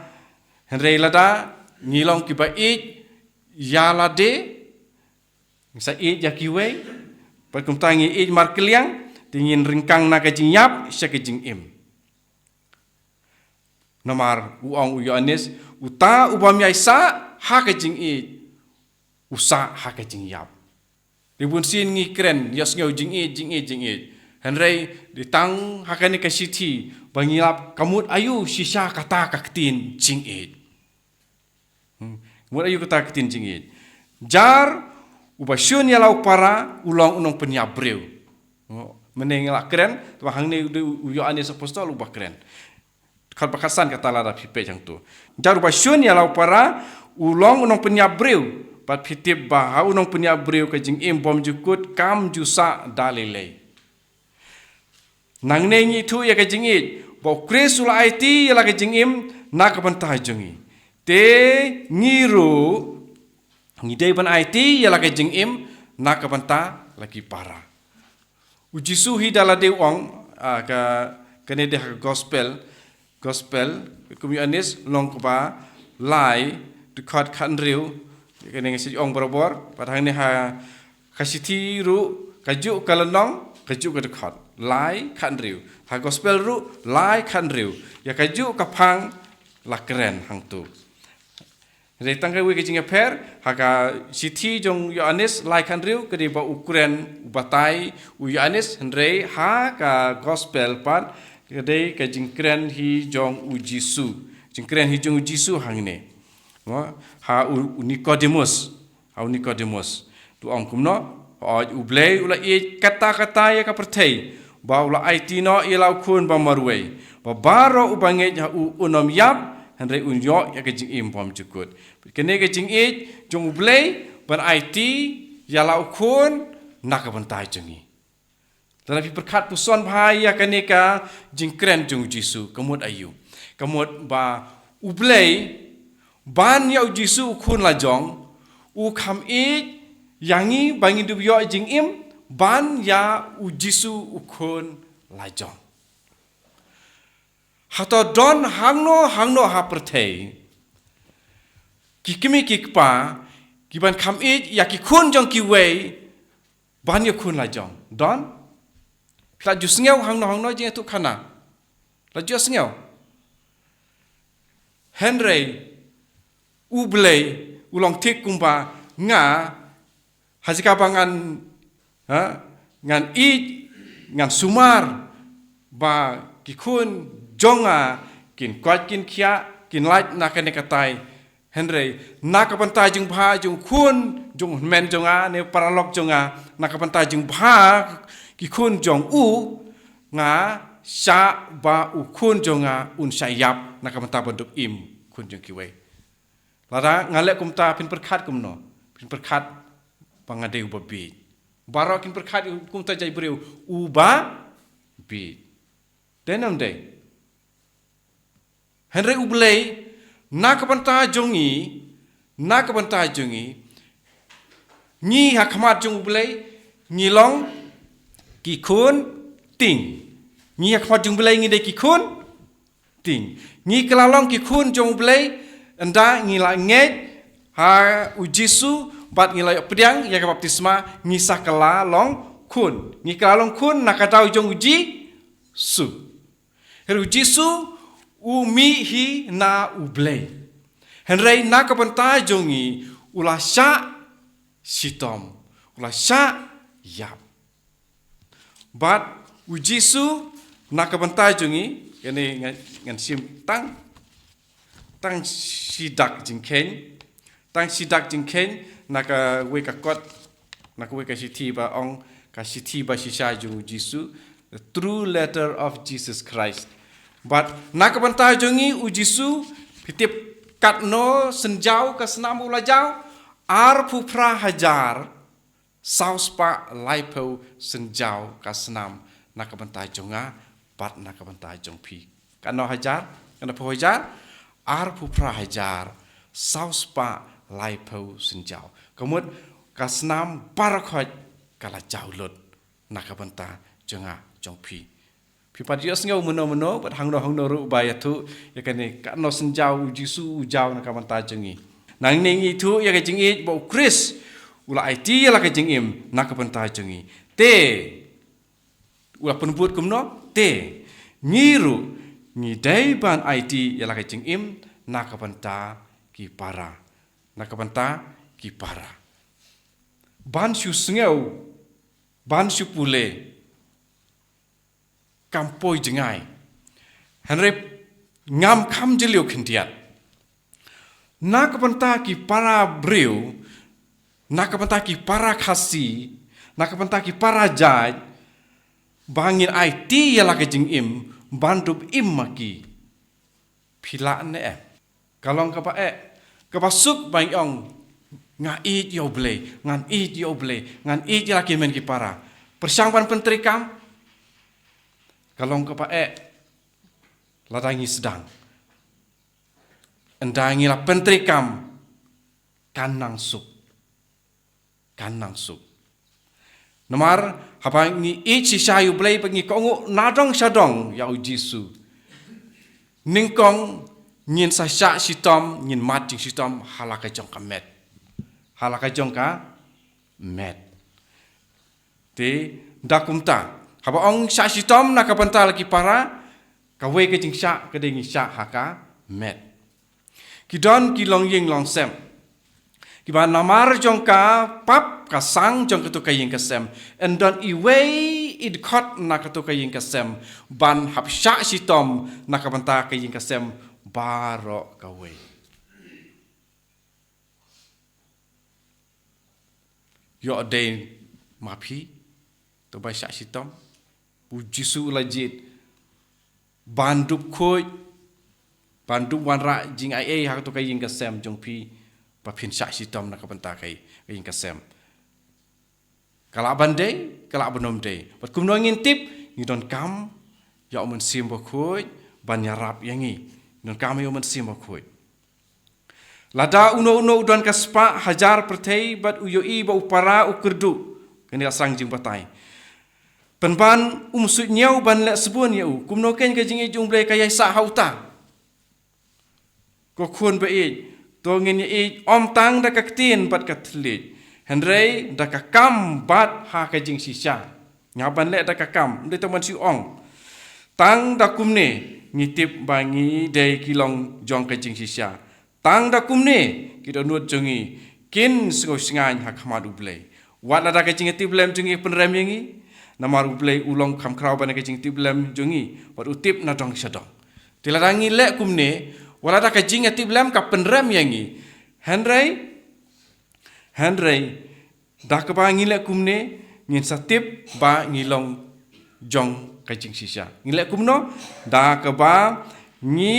hynrei lada, ngi long kiba ïeit, ïa lade, ngi sa ïeit ïa kiwei, bad kumta ngi ïeit markylliang, te ngin ryngkang na ka jingïap sha ka jingim. Namar u ong u Ïoannis, uta u bym ïai sah ha ka jingïeit, u sah ha ka jingïap. Te bun sien ngi kren, ïohsngew jingïeit, jingïeit, jingïeit. Hynrei dei tang ha kane ka shithi ba ngi lap ka mut aïu shisha kata ka ktien jingïeit. Hmm. Ka mut aïu kata ka ktien jingïeit. Jar uba shun ïa la u para u long u nongpynïap briew. Mynne ngi la kren, te ba hangne u, u Ïoannis Apostol uba kren. Dkhot ba khatsan kata lada phi peit hangto. Jar uba shun ïa la u para u long u nongpynïap briew. Bad phi tip ba ha u nongpynïap briew ka jingim bymjukut kam ju sah da lei lei. Nangne ngi ithuh ïa ka jingïeit ba u Khrist u la aiti ïa la ka jingim na ka bynta jong ngi. Te ngi ruh ngi dei ban aiti ïa la ka jingim na ka bynta la ki para. U Jisu hi da lade u ong, ah, ka, kane dei ha ka gospel, gospel kum u Ïoannis lynnong kaba lai, dkhot khathynriew, kane nga shu ong barabor, bad hangne ha ka shithi ruh, kajuh ka lynnong, kajuh ka dkhot, lai khathynriew. Ha gospel ruh, lai khathynriew. Ïa kajuh ka phang la kren hangto. Hynrei tang kawei ka jingïapher, ha ka shithi jong u Ïoannis lai khathynriew, ka dei ba u kren u batai u Ïoannis, hynrei ha ka gospel pat, ka dei ka jingkren hi jong u Jisu. Jingkren hi jong u Jisu hangne. Mo, ha u, u Nikodemus, ha u Nikodemus. Te u ong kumno, hooid u Blei u la ïeit katta katta ïa ka pyrthei, ba u la aiti noh ïa la u khun ba marwei, ba baroh uba ngeit ha u un ym ïap, hynrei un ïoh ïa ka jingim bymjukut. Kane ka jingïeit jong u Blei ban aiti ïa la u khun na ka bynta jong ngi. Lada phi pyrkhat puson bha ïa kane ka jingkren jong u Jisu, ka mut aïu? Ka mut ba u Blei, ban ïa u Jisu u khun lajong, u kham ïeit ïa ngi ba ngin dup ïoh jingim, ban ïa u Jisu u khun lajong. Hato don hangno hangno ha pyrthei ki kmie ki kpa ki ban kham ïeit ïa ki khun jong kiwei ban ïa u khun lajong? Don? Phi la ju sngew hangno hangno jingïathuhkhana? La ju sngew? Hynrei u Blei u long thik kumba nga, ha jaka ba ngan, ha, ngan ïeit, ngan sumar ba ki khun jong nga kin koit kin khiah, kin lait na kane ka tai. Hynrei na ka bynta jingbha jong u khun jong u hynmen jong nga ne paralok jong nga, na ka bynta jingbha ki khun jong u, nga shah ba u khun jong nga un shah ïap na ka bynta ban dup im khun jong kiwei. Lada nga leh kumta, phin pyrkhat kumno? Phin pyrkhat ba nga dei uba bieit. Baroh kin pyrkhat kumta jait briew, uba bieit. Dei ne ym dei? Hynrei u Blei, na ka bynta jong ngi, na ka bynta jong ngi, ngi ha khmat jong u Blei ngi long ki khun tieng. Ngi ha khmat jong u Blei ngi dei ki khun tieng. Ngi kylla long ki khun jong u Blei ynda ngi la ngeit ha u Jisu bad ngi la ïoh pdiang ïa ka baptisma, ngi sa kylla long khun. Ngi kylla long khun na ka daw jong u Jisu. Hynrei u Jisu u mih hi na u Blei. Hynrei na ka bynta jong ngi u la shah shitom, u la shah ïap. Bad u Jisu na ka bynta jong ngi, kane ngan, ngan shim tang, tang shi dak jingkheiñ, tang shi dak jingkheiñ na kawei ka kot, na kawei ka shithi ba ong ka shithi ba shisha jong u Jisu, the true letter of Jesus Christ. Bad na ka bynta jong ngi u Jisu, phi tip katno synjaw ka snam u la jaw, arphew phra hajar saw spah laiphew synjaw ka snam na ka bynta jong nga bad na ka bynta jong phi. Katno hajar? Katno phew hajar? Arphew phra hajar saw spah laiphew synjaw. Ka mut ka snam baroh khoit ka la jaw lut na ka bynta jong nga jong phi. Phi pat ïohsngew mynno mynno bad hangno hangno ruh ba ïathuh ïa kane, katno synjaw u Jisu u jaw na ka bynta jong ngi. Nangne ngi ithuh ïa ka jingïeit ba u Khrist u la aiti ïa la ka jingim na ka bynta jong ngi. Te u la pynbud kumno? Te ngi ruh ngi dei ban aiti ïa la ka jingim na ka bynta ki para. Na ka bynta ki para. Ban shu sngew, ban shu pule, kam poi jngai. Hynrei ngam kham jylliew khyndiat. Na ka bynta ki para briew, na ka bynta ki para Khasi, na ka bynta ki para jait, ba ngin aiti ïa la ka jingim ban dup im ma ki. Phi lah ne em? Ka long kaba eh, kaba suk ba ngi ong, nga ïeit ïa U Blei, ngan ïeit ïa U Blei, ngan ïeit ïa la ki hynmen ki para. Pyrshang ban pyntreikam. Ka long kaba eh, lada ngi sdang. Ynda ngi la pyntreikam, kan nang suk. Kan nang suk. Namar haba ngi ïeit shisha ïa U Blei, ba ngi kohnguh nadong shadong ïa U Jisu, nyngkong ngin sa shah shitom, ngin mad jingshitom ha la ka jong ka met. Ha la ka jong ka met. Te da kumta, haba ong shah shitom na ka bynta la ki para, kawei ka jingshah ka dei ngi shah ha ka met. Ki don ki longïing longsem kiba namar jong ka pap ka sang jong kato ka ïing ka sem, yn don iwei i dkhot na kato ka ïing ka sem ban hap shah shitom na ka bynta ka ïing ka sem baroh kawei. Ïoh dei ma phi to ba shah shitom? U Jisu u la jied ban dup khuid, ban dup wanrah jingaiei ha kato ka ïing ka sem jong phi, ba phin shah shitom na ka bynta ka ïing ka sem. Ka lah ban dei, ka lah ban ym dei. Bad kumno ngin tip? Ngi donkam ïa U Mynsiem Bakhuid ban ïarap ïa ngi. Ngi donkam ïa U Mynsiem Bakhuid. Lada uno uno u don ka spah hajar pyrthei bad u ïohi ba u para u kyrduh, kane ka sdang jingbatai, pynban um suidñiew ban leh sbun ïa u, kumno kein ka jingïeit jong U Blei ka ïaisah ha uta? Ko khun ba ïeit, to ngin ïeit ym tang da ka ktien bad ka thylliej, hynrei da ka kam bad ha ka jingshisha. Nga ban leh da ka kam, ym dei tang ban shu ong. Tang da kumne ngi tip ba ngi dei ki long jong ka jingshisha. Tang da kumne ki dohnud jong ngi kin sngewshngaiñ ha khmat U Blei. Wat lada ka jingïatiplem jong ngi pynrem ïa ngi, namar U Blei u long kham khraw ban ka jingïatiplem jong ngi, wat u tip nadong shadong. Te lada ngi leh kumne, wat lada ka jingïatiplem ka pynrem ïa ngi, hynrei, hynrei da kaba ngi leh kumne, ngin sa tip ba ngi long jong ka jingshisha. Ngi leh kumno? Da kaba ngi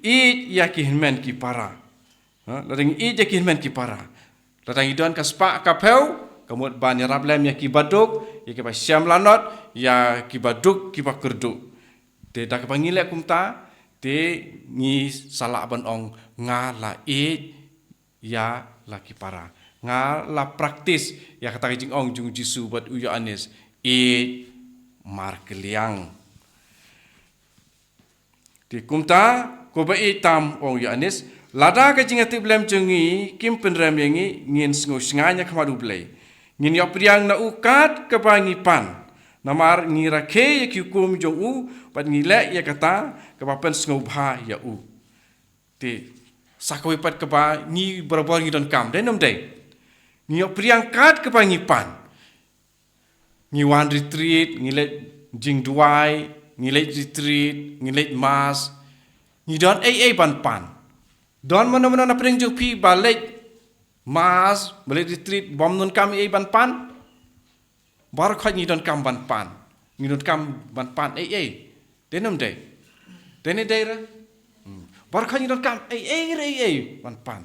ïeit ïa ki hynmen ki para. Ha, lada ngi ïeit ïa ki hynmen ki para, lada ngi don ka spah ka phew, ka mut ban ïarap lem ïa ki baduk, ïa ki ba shem lanot, ïa ki baduk ki ba kyrduh. Te da kaba ngi leh kumta, te ngi sa lah ban ong, nga la ïeit ïa la ki para. Nga la praktis ïa kata ka jingong jong U Jisu bad u Ïoannis, ïeit markylliang. Te kumta, ko ba ïeit tam, ong u Ïoannis, lada ka jingïatiplem jong ngi kim pynrem ïa ngi, ngin sngewshngaiñ ha khmat U Blei. Ngin ïoh pdiang na u kat kaba ngi pan. Namar ngi rakhe ïa ki hukum jong u, bad ngi leh ïa kata kaba pynsngewbha ïa u. Te sa kawei pat kaba ngi barabor ngi donkam, dei ne ym dei? Ngi ïoh pdiang kat kaba ngi pan. Ngi wan retreat, ngi leit jingduwai, ngi leit retreat, ngi leit mass. Ngi don ei ei ban pan? Don mano mano na pdeng jong phi ba leit mass, ba leit retreat, bym donkam ei ei ban pan? Baroh khoit ngi donkam ban pan. Ngi donkam ban pan ei ei. Dei ne ym dei? Dei ne dei re? Hmm. Baroh khoit ngi donkam ei ei re ei ei ban pan.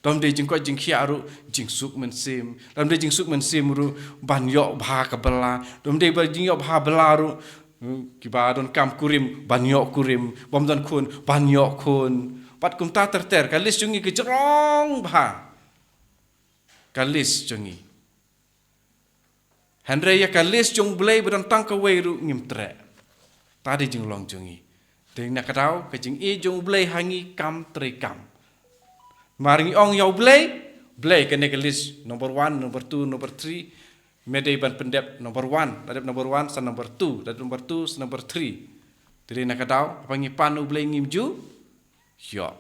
Lada ym dei jingkoit jingkhiah ruh, jingsuk mynsiem. Lada ym dei jingsuk mynsiem ruh, ban ïoh bha ka bylla. Lada ym dei ba jingïoh bha bylla ruh, hmm, kiba donkam kurim, ban ïoh kurim. Bym don khun, ban ïoh khun. Bad kumta ter ter, ka list jong ngi ka jrong bha. Ka list jong ngi. Hynrei ïa ka list jong U Blei ba don tang kawei ruh ngim treh. Ta dei jinglong jong ngi. Te na ka daw, ka jingïeit jong U Blei ha ngi kam treikam. Mar ngi ong ïa U Blei, Blei kane ka list number one, number two, number three. Me dei ban pyndep number one, la dep number one sa number two, la dep number two sa number three. Te dei na ka daw, haba ngi pan U Blei ngim ju ïoh.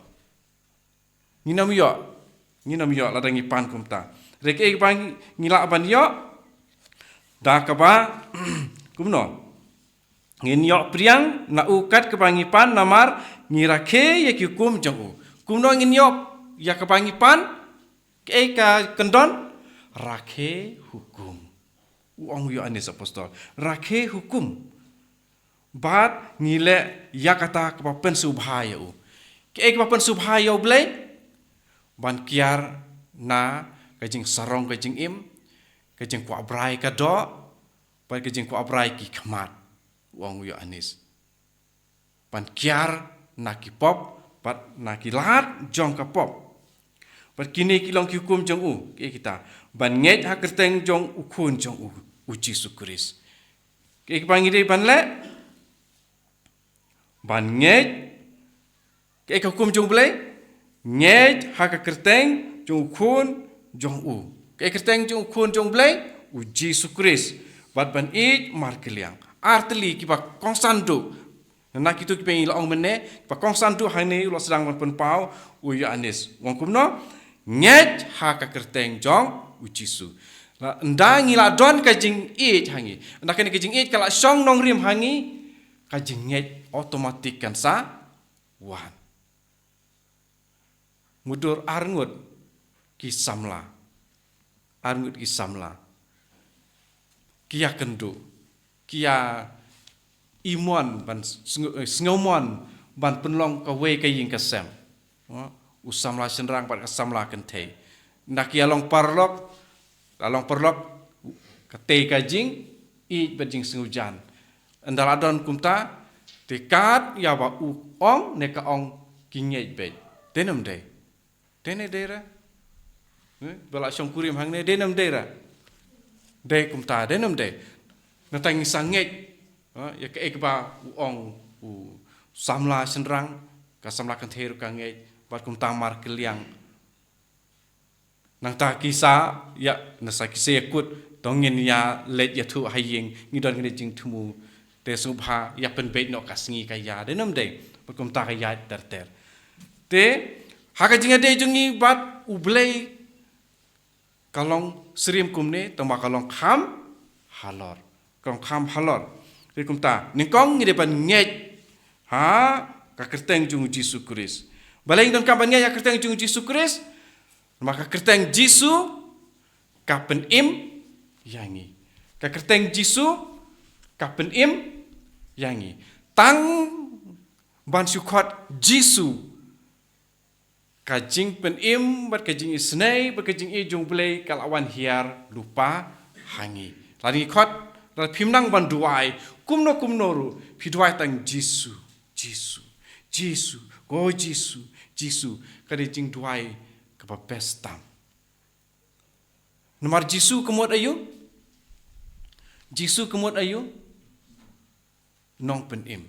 Ngin ym ïoh, ngin ym ïoh lada ngi pan kumta. Re kaei kaba ngi lah ban ïoh, da kaba kumno? Ngin ïoh pdiang na u kat kaba ngi pan, namar ngi rakhe ïa ki hukum jong u. Kumno ngin ïoh ïa kaba ngi pan? Kaei ka kyndon? Rakhe hukum. U ong u Ïoannis Apostol, rakhe hukum. Bad ngi leh ïa kata kaba pynsngewbha ïa u. Kaei kaba pynsngewbha ïa U Blei? Ban kiar na ka jingsarong ka jingim, ka jingkwah brai ka doh, bad ka jingkwah brai ki khmat, u ong u Ïoannis. Ban kiar na ki pop bad na ki lad jong ka pop. Bad kine ki long ki hukum jong u, kiei kita? Ban ngeit ha kyrteng jong u Khun jong u, u Jisu Khrist. Kiei kiba ngi dei ban leh? Ban ngeit. Kiei ka hukum jong U Blei? Ngeit ha ka kyrteng jong u Khun jong u. Kiei kyrteng jong u Khun jong U Blei? U Jisu Khrist. Bad ban ïeit markylliang. Ar tylli kiba kongsan duh. Na kito kiba ngi la ong mynne, kiba kongsan duh hangne u la sdang ban pynpaw u Ïoannis. U ong kumno? Ngeit ha ka kyrteng jong u Jisu. La, ynda ngi la don ka jingïeit ha ngi, ynda kane ka jingïeit ka la shong nongrim ha ngi, ka jingngeit automatic kan sa wan. Mutdur arngut ki samla. Arngut ki samla. Ki ïakynduh. Ki ïa imon ban sngew-, eh, sngewmon ban pynlong kawei ka ïing ka sem. Oh, u samla shynrang bad ka samla kynthei. Ynda ki ïa long paralok, la long paralok, katei ka jingïeit bad jingsngewjan. Ynda la don kumta, te kat ïa ba u ong ne ka ong ki ngeit beit. Dei ne ym dei? Dei ne dei re? Eh, ba la shong kurim hangne, dei ne ym dei re? Dei kumta, dei ne ym dei? Nangta ngi sa ngeit, eh, ïa kaei kaba u ong u samla shynrang, ka samla kynthei ruh ka ngeit, bad kumta markylliang. Nangta ki sa ïa, nangta ki sa ïakut, to ngin ïa leit ïathuh ha ïing, ngi don kine jingthmu, te sngewbha ïa pynbeit noh ka sngi ka ïa, dei ne ym dei? Bad kumta ka ïa ter ter. Te ha ka jingïadei jong ngi bad U Blei ka long syriem kumne, tangba ka long kham halor. Ka long kham halor. Te kumta, nyngkong ngi dei ban ngeit ha ka kyrteng jong u Jisu Khrist. Balei ngi donkam ban ngeit ha ka kyrteng jong u Jisu Khrist? Namar ka kyrteng Jisu ka pynim ïa ngi. Ka kyrteng Jisu ka pynim ïa ngi. Tang ban shu khot Jisu, ka jingpynim bad ka jingisynei bad ka jingïeit jong U Blei ka la wan hiar lypa ha ngi. Lada ngi khot, lada phim nang ban duwai kumno kumno ruh, phi duwai tang Jisu, Jisu, Jisu, ko Jisu, Jisu. Ka dei jingduwai kaba best tam. Namar Jisu ka mut aïu? Jisu ka mut aïu? Nongpynim.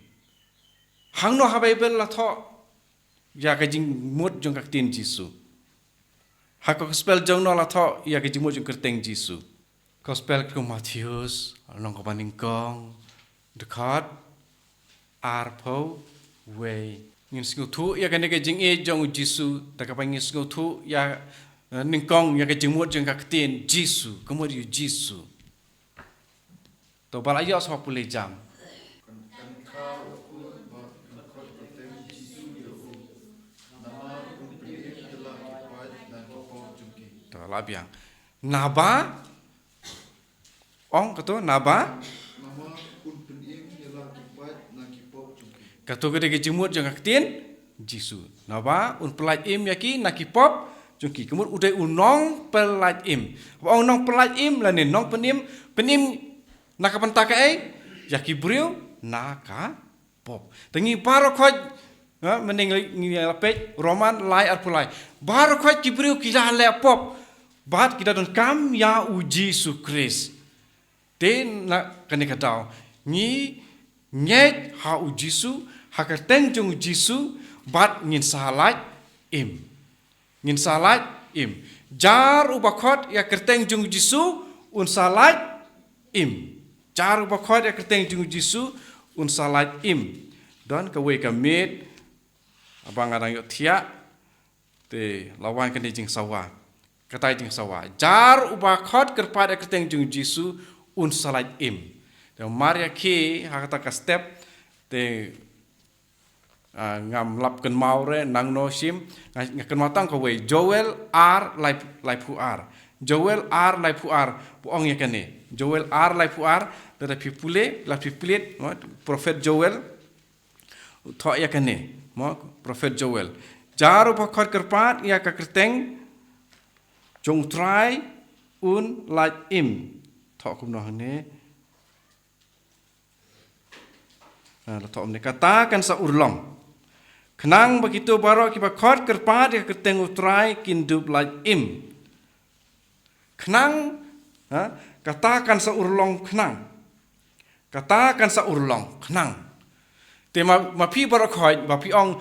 Hangno ha Baibl la thoh ïa ka jingmut jong ka ktien Jisu? Ha ka gospel jong no la thoh ïa ka jingmut jong ka kyrteng Jisu? Gospel ka Mathaios, lynnong kaba nyngkong, dkhot arphew wei. Ngin sngewthuh ïa kane ka jingïeit jong u Jisu, da kaba ngin sngewthuh ïa, eh, nyngkong ïa ka jingmut jong ka ktien Jisu, ka mut aïu Jisu. To ba la ïoh sa pule jam. To la biang. Naba Ong kato, naba? Kato ka dei ka jingmut jong ka ktien Jisu. Naba un pyllait im ïa ki na ki pop jong ki. Ka mut u dei u nongpyllait im. Ba ong nongpyllait im lane nongpynim, pynim na ka bynta kaei? Ïa ki briew na ka pop. Te ngi baroh khoit, ha, mynne ngi la peit Roman lai arphew lai. Baroh khoit ki briew ki la leh pop bad ki da donkam ïa u Jisu Khrist. Te na kane ka daw ngi ngeit ha u Jisu, ha ka kyrteng jong u Jisu, bad ngin sa lait im. Ngin sa lait im. Jar uba khot ïa ka kyrteng jong u Jisu, un sa lait im. Jar uba khot ïa ka kyrteng jong u Jisu, un sa lait im. Don kawei ka miet, haba nga dang ïohthiah, te la wan kane jingsawa. Katai jingsawa. Jar uba khot kyrpad ïa ka kyrteng jong u Jisu, un sa lait im. Te mar ïa ki, ha kata ka step, te, ah, ngam lap kynmaw re, nangno shim, nga, nga kynmaw tang kawei, Joel ar lai, laiphew ar. Joel ar laiphew ar, ba ong ïa kane. Joel ar laiphew ar, lada phi pule, la phi pule, no, Prophet Joel, thoh ïa kane, mo, Prophet Joel. Jar uba khot kyrpad ïa ka kyrteng jong u Trai un lait im. Thoh kumno hangne. Ah, la thoh kumne, kata kan sa urlong. Khnang ba kito baroh kiba khot kyrpad ïa ka kyrteng u Trai kin dup lait im. Khnang, ha, kata kan sa urlong khnang. Kata kan sa urlong khnang. Te ma, ma phi baroh khoit, ba phi ong,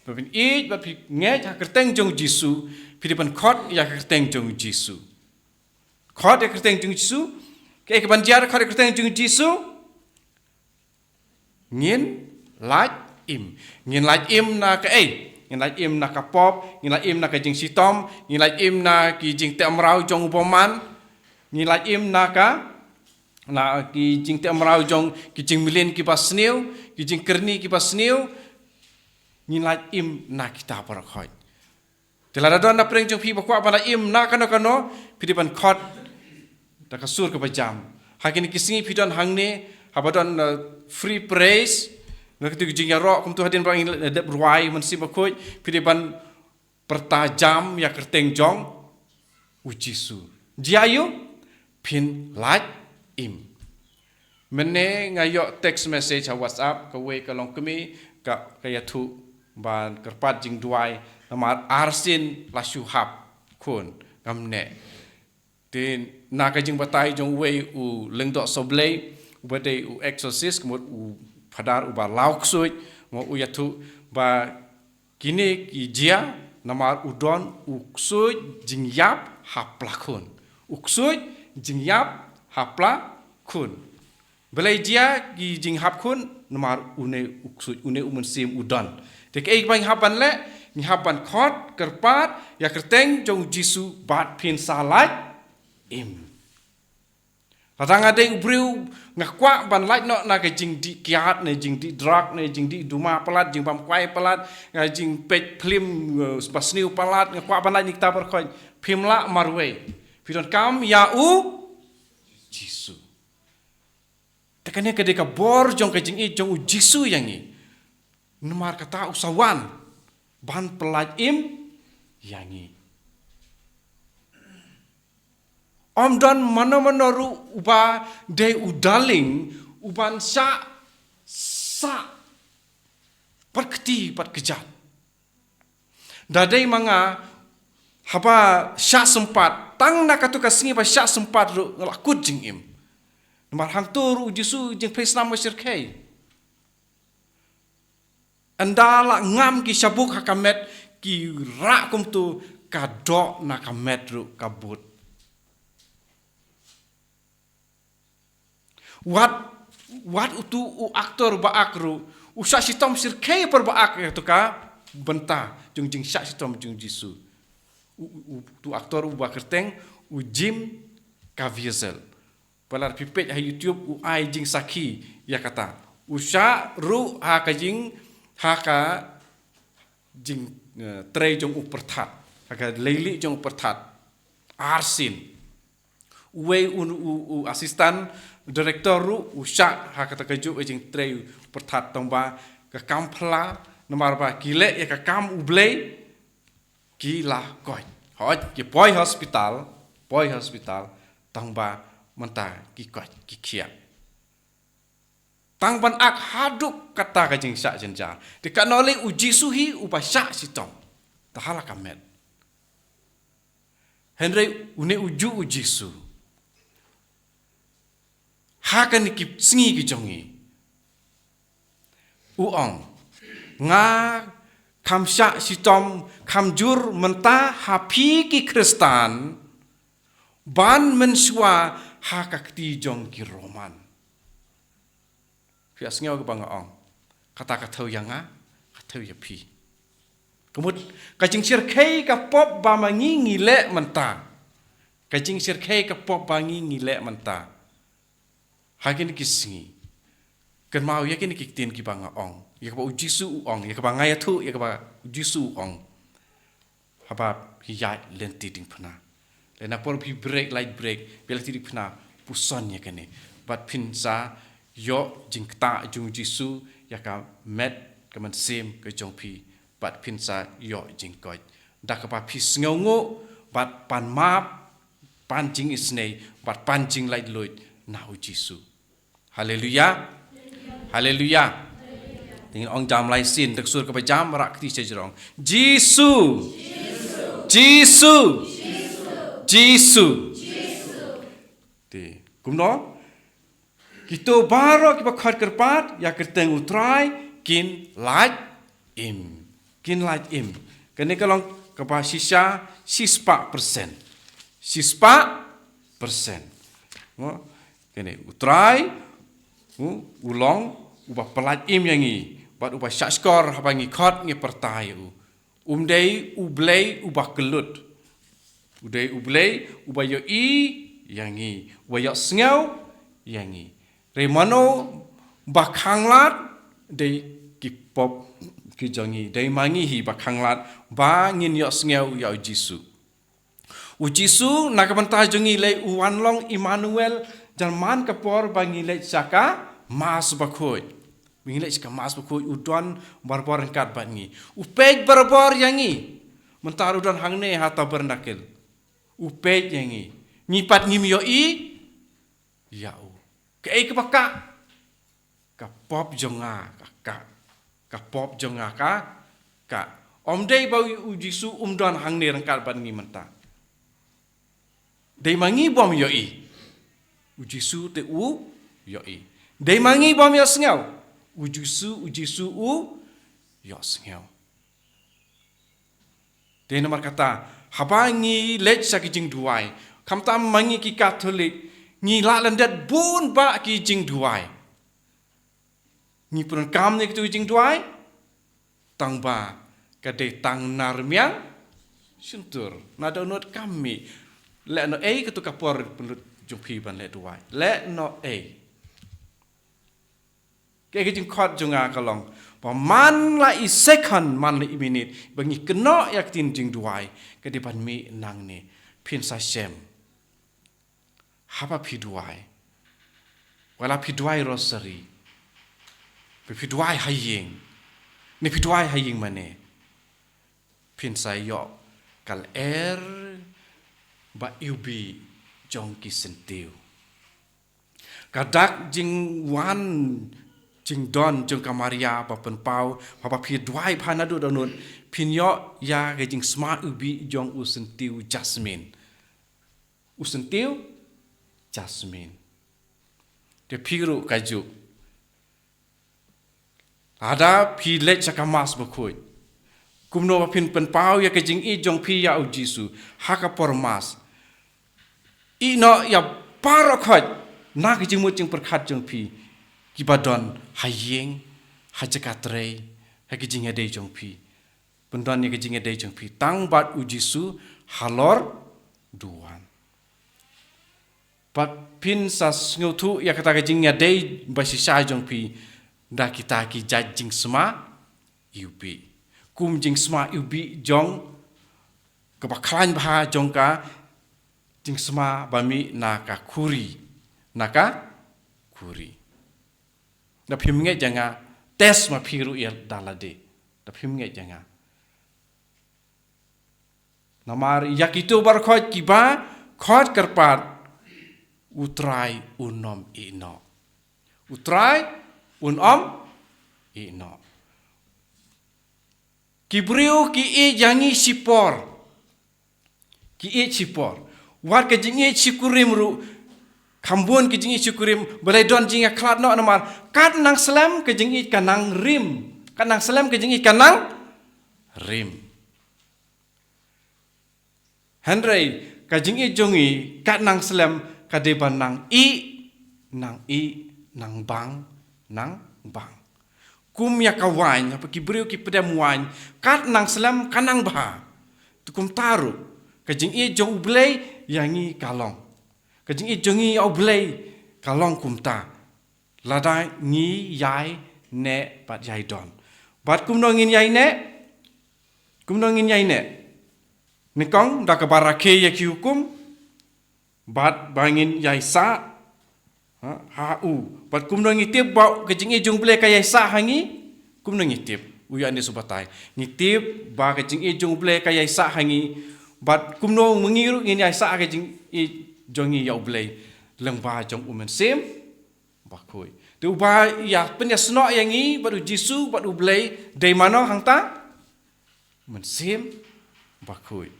ba phin ïeit, ba phi ngeit ha ka kyrteng jong u Jisu, phi dei ban khot ïa ka kyrteng jong u Jisu. Khot ïa ka kyrteng jong u Jisu, kaei kaban jia khot ïa ka kyrteng jong u Jisu. Ngin lait im. Ngin lait im na kaei? Ngin lait im na ka pop, ngin lait im na ka jingshitom, ngin lait im na ki jingteh mraw jong u bymman, ngin lait im na ka, na ki jingteh mraw jong ki jingmlien kiba sniew, ki jingkyrni kiba sniew, ngin lait im na kita baroh khoit. Te lada don na pdeng jong phi ba kwah ban lait im na kano kano, phi dei ban khot da ka sur kaba jam. Ha kine ki sngi phi don hangne, haba don, uh, free praise, na kito ki jingïaroh, kumto hadien ba ngi dep rwai Mynsiem Bakhuid, phi dei ban pyrta jam ïa ka kyrteng jong u Jisu. Jia ïa u, phin lait im. Mynne nga ïoh text message ha WhatsApp, kawei ka longkmie, ka, ka ïathuh ban kyrpad jingduwai, namar arsien la shu hap khun, ngam neh. Te na ka jingbatai jong uwei u lyngdoh sohblei, uba dei u exorcist, ka mut u phadar uba law ksuid, mo, u ïathuh ba kine ki jia, namar u don u ksuid jingïap ha pla khun. U ksuid jingïap ha pla khun. Balei jia ki jinghap khun, namar une u ksuid, une u mynsiem u don. Te kaei ba ngi hap ban leh, ngi hap ban khot kyrpad ïa ka kyrteng jong u Jisu bad phin sa lait im. Lada nga dei u briew, nga kwah ban lait noh na ka jingdih kiad, ne jingdih drug, ne jingdih duma palat, jingbam kwai palat, nga jingpeit phlim, eh, ba sniew palat, nga kwah ban lait na kita baroh khoit. Phim lah marwei. Phi donkam ïa u Jisu. Te kane ka dei ka bor jong ka jingïeit jong u Jisu ïa ngi. Namar kata u sa wan ban pyllait im ïa ngi. Ym don mano mano ruh uba dei u darling uban shah sah pat kti pat kjat. Da dei ma nga, haba shah sympat, tang na katu ka sngi ba shah sympat ruh nga la kut jingim. Namar hangto ruh u Jisu jingpyrshang ma shyrkhei. Ynda la ngam ki shabuk ha ka met, ki rah kumtu, ka doh na ka met ruh ka bud. Wat, wat utu u aktor ba ak ruh, u shah shitom shyrkhei por ba ak ïa tu ka bynta jong jingshah shitom jong u Jisu. U, u, u, utu aktor uba kyrteng u Jim Caviezel. Palat phi peit ha YouTube u ai jingsakhi ïa kata. U shah ruh ha ka jing, ha ka jing, eh, trei jong u pyrthat. Ha ka leilieh jong u pyrthat. Arsien. Uwei u, u, u assistant director ruh u shah ha kata kajuh ka jingtrei u pyrthat tang ba ka kam phylla namar ba ki leh ïa ka kam u Blei ki la koit. Hooid, ki poi hospital, poi hospital, tang ba mynta ki koit, ki khiah. Tang ban ak haduh kata ka jingshah jynjar. Te katno lei u Jisu hi uba shah shitom. Te ha la ka met. Hynrei une ujuh u Jisu. Ha kane ki sngi ki jong ngi. U ong. Nga kham shah shitom, kham jur mynta ha phi ki Khristan, ban mynshuwa ha ka kti jong ki Roman. Phi ïa sngew kaba nga ong. Kata ka thew ïa nga, ka thew ïa phi. Ka mut, ka jingshyrkhei ka pop ba ma ngi ngi leh mynta. Ka jingshyrkhei ka pop ba ngi ngi leh mynta. Ha kine ki sngi. Kynmaw ïa kine ki ktien kiba nga ong. Ïa kaba u Jisu u ong. Ïa kaba nga ïathuh, ïa kaba u Jisu u ong. Haba phi ïaid lynti diengphna. Lane por phi break, lait break, phi lynti diengphna, puson ïa kane. Bad phin sa ïoh jingktah jong u Jisu, ïa ka met ka mynsiem ka jong phi. Bad phin sa ïoh jingkoit. Da kaba phi sngewnguh, bad pan map, pan jingisynei, bad pan jinglaitluid, na u Jisu. Haleluya. Haleluya. Te ngin ong jam lai sien, da ka sur kaba jam, rah kti sha jrong. Jisu. Jisu. Jisu. Te, kumno? Kito baroh kiba khot kyrpad, ïa ka kyrteng u Trai, kin lait im. Kin lait im. Kane ka long kaba shisha, shispah persen. Shispah persen. Mo? Kane, u Trai, u, u long, uba pynlait im ïa ngi, bad uba shahshkor haba ngi khot ngi pyrta ïa u. Um dei u Blei uba kyllut. U dei u Blei uba ïohi ïa ngi, uba ïohsngew ïa ngi. Hynrei mano ba khanglad, dei ki pop ki jong ngi, dei ma ngi hi ba khanglad, ba ngin ïohsngew ïa u Jisu. U Jisu, na ka bynta jong ngi lei u wan long Immanuel, jan man ka por ba ngi leit sha ka Mass Bakhuid. Ba ngi leit sha ka Mass Bakhuid, u don barabor ryngkat bad ngi. U peit barabor ïa ngi. Mynta u don hangne ha tabernacle. U peit ïa ngi. Ngi pat ngim ïohi ïa u. Kaei kaba kah? Ka pop jong nga ka kah. Ka pop jong nga ka kah. Ym dei ba u, u Jisu um don hangne ryngkat bad ngi mynta. Dei ma ngi bym ïohi. U Jisu te u ïohi. Dei ma ngi bym ïohsngew. U Jisu, u Jisu u ïohsngew. Te namar kata, haba ngi leit sha ki jingduwai. Khamtam ma ngi ki Katholik, ngi lah lyndet bun bah ki jingduwai. Ngi pyndonkam ïa kitu ki jingduwai. Tang ba, ka dei tang na rmiang shyntur. Na dohnud kam mih. Leh noh ei katu ka por pynlut jong phi ban leh duwai. Leh noh ei. Kaei ka jingkhot jong nga ka long. Ba man la i second, man la i minit. Ba ngi kynnoh ïa ka ktien jingduwai. Ka dei ban mih nangne. Phin sa shem. Haba phi duwai. Wat la phi duwai rosary. Phi, phi duwai ha ïing. Ne phi duwai ha ïing mane. Phin sa ïoh ka lyer ba iwbih jong ki syntiew. Ka dak jingwan jingdon jong ka Maria ba pynpaw, haba phi duwai bha naduh dohnud, phin ïoh ïa ka jingsma iwbih jong u syntiew Jasmine. U syntiew Jasmine. Te phi ruh kajuh. Lada phi leit sha ka Mass Bakhuid. Kumno ba phin pynpaw ïa ka jingïeit jong phi ïa u Jisu. Ha ka por Mass. Ïehnoh ïa baroh khoit. Na ka jingmut jingpyrkhat jong phi. Kiba don ha ïing, ha jaka trei, ha ka jingïadei jong phi. Pyndon ïa ka jingïadei jong phi tang bad u Jisu halor duwan. Bad phin sa sngewthuh ïa kata ka jingïadei ba shisha jong phi da kita ki jait jingsma iwbih. Kum jingsma iwbih jong kaba khlaiñ bha jong ka jingsma ba mih na ka khuri. Na ka khuri. Da phim ngeit ïa nga, test ma phi ruh ïa da lade. Da phim ngeit ïa nga. Namar ïa kito baroh khoit kiba khot kyrpad, U Trai un ym ïehnoh. U Trai un ym ïehnoh. Ki briew ki ïeit ïa ngi shipor. Ki ïeit shipor. Wat ka jingïeit shikurim ruh. Kham bun ka jingïeit shikurim. Balei don jingïakhlad noh namar. Kat nang slem ka jingïeit ka nang rim. Kat nang slem ka jingïeit ka nang rim. Hynrei ka jingïeit jong ngi kat nang slem ka dei ban nang ïeh, nang ïeh, nang bang, nang bang. Kum ïa ka waiñ, haba ki briew ki pdem waiñ, kat nang slem ka nang bha. Te kumta ruh ka jingïeit jong U Blei ïa ngi ka long. Ka jingïeit jong ngi ïa U Blei ka long kumta. Lada ngi ïai neh bad ïai don. Bad kumno ngin ïai neh? Kumno ngin ïai neh? Nyngkong da kaba rakhe ïa ki hukum bad ba ngin ïai sah ha, ha u. Bad kumno ngi tip ba ka jingïeit jong U Blei ka ïai sah ha ngi? Kumno ngi tip? U Ïoannis u batai. Ngi tip ba ka jingïeit jong U Blei ka ïai sah ha ngi. Bad kumno ma ngi ruh ngin ïai sah ha ka jingïeit jong ngi ïa U Blei? Lyngba jong U Mynsiem Bakhuid. Te uba ïa pynïasnoh ïa ngi bad U Jisu bad U Blei dei mano hangta? Mynsiem Bakhuid.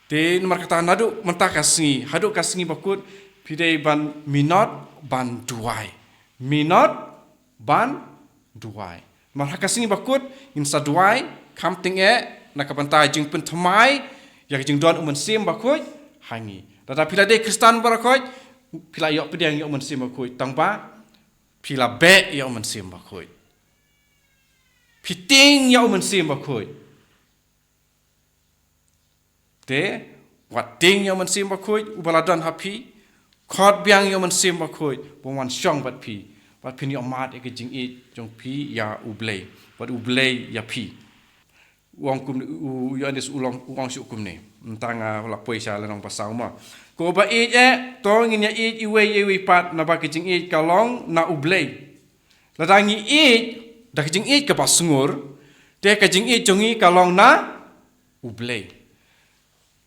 Te namar kata naduh mynta ka sngi haduh ka sngi bakut phi dei ban minot ban duwai. Minot ban duwai. Namar ha ka sngi bakut ngin sa duwai kham tyngeh na ka bynta jingpynthymmai ïa ka jingdon U Mynsiem Bakhuid ha ngi. Lada phi la dei Khristan baroh khoit phi la ïoh pdiang ïa U Mynsiem Bakhuid, tang ba phi la beh ïa U Mynsiem Bakhuid. Phi tieng ïa U Mynsiem Bakhuid. Te wat tieng ïa U Mynsiem Bakhuid uba la don ha phi. Khot biang ïa U Mynsiem Bakhuid ba un wan shong bad phi, bad phin ïoh mad ïa ka jingïeit jong phi ïa U Blei bad U Blei ïa phi. U ong kum, u Ïoannis u long, u ong shuh kumne. Mynta nga la poi sha lynnong ba saw mo. Ko ba ïeit eh, to ngin ïa ïeit iwei ïa iwei pat, naba ka jingïeit ka long na U Blei. Lada ngi ïeit da ka jingïeit kaba sngur, te ka jingïeit jong ngi ka long na U Blei.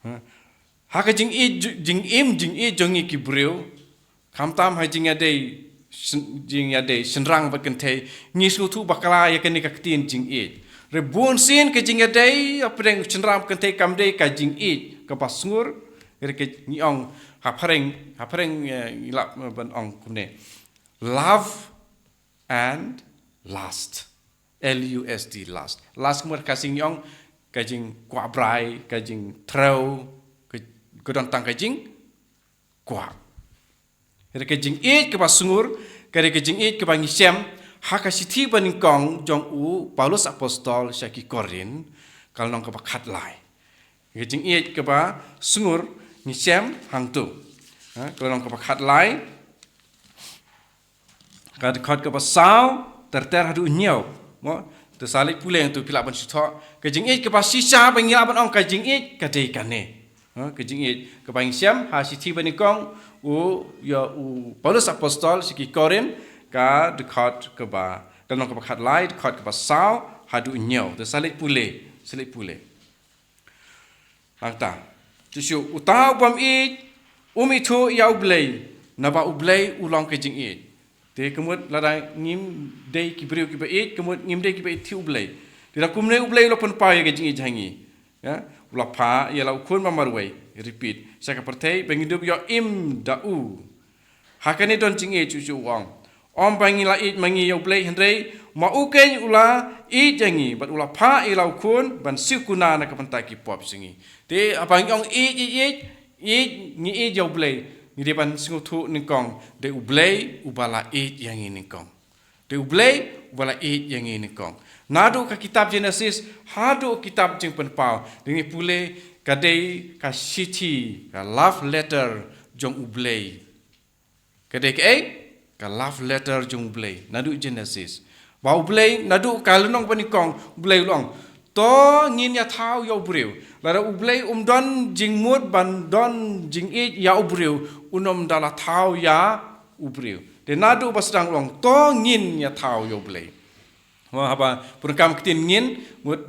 Ha? Ha ka jingïeit ju-, jingim jingïeit jong ngi ki briew, khamtam ha jingïadei syn-, jingïadei shynrang bad kynthei, ngi sngewthuh bakla ïa kane ka ktien jingïeit. Re bun sien ka jingïadei hapdeng shynrang bad kynthei kam dei ka jingïeit kaba sngur, re ka ngi ong ha phareng, ha phareng, eh, ngi lah ban ong kumne. Love and lust. L U S T, lust. Lust kumne ka Khasi ngi ong ka jingkwah brai, ka jingthrew, ka, ka don tang ka jingkwah. Ka dei ka jingïeit kaba sngur, ka dei ka jingïeit kaba ngi shem ha ka shithi banyngkong jong u Paulus Apostol sha ki Korinth, ka lynnong kaba khatlai. Ka jingïeit kaba sngur ngi shem hangto. Ha, ka lynnong kaba khatlai. Ka dkhot kaba saw, ter ter haduh hynñiew. Mo, te sa leit pule hangto phi lah ban shu thoh. Ka jingïeit kaba shisha ba ngi lah ban ong ka jingïeit ka dei kane. Ha, ka jingïeit kaba ngi shem ha shithi banyngkong u, ïa u Paulus Apostol sha ki Korinth, ka dkhot kaba, ka lynnong kaba khatlai, dkhot kaba saw haduh hynñiew. Te sa leit pule, sa leit pule. Nangta, shisha, uta u bym ïeit um ithuh ïa U Blei, naba U Blei u long ka jingïeit. Te ka mut lada ngim dei ki briew kiba ïeit, ka mut ngim dei kiba ïeit ïa U Blei. Te da kumne U Blei u la pynpaw ïa ka jingïeit ha ngi. Ïa, u la phah ïa la u Khun ba marwei, repeat, sha ka pyrthei ba ngin dup ïoh im da u. Ha kane don jingïeit, shisha u ong. Ym ba ngi la ïeit ma ngi ïa U Blei, hynrei ma u keiñ u la ïeit ïa ngi bad u la phah ïa la u Khun ban siew kuna na ka bynta ki pop jong ngi. Te haba ngi ong ïeit, ïeit, ïeit, ïeit, ngi ïeit ïa U Blei, ngi dei ban sngewthuh nyngkong, dei U Blei uba la ïeit ïa ngi nyngkong. Dei U Blei uba la ïeit ïa ngi nyngkong. Naduh ka kitab Genesis haduh kitab Jingpynpaw, dei ngi pule, ka dei ka shithi, ka love letter jong U Blei. Ka dei kaei? Ka love letter jong U Blei naduh Genesis. Ba U Blei naduh ka lynnong banyngkong U Blei u la ong, to ngin ïa thaw ïa u briew. Lada U Blei um don jingmut ban don jingïeit ïa u briew, un ym da la thaw ïa u briew. Te naduh ba sdang u la ong, to ngin ïa thaw ïa U Blei. Mo, haba pyndonkam ktien ngin, mut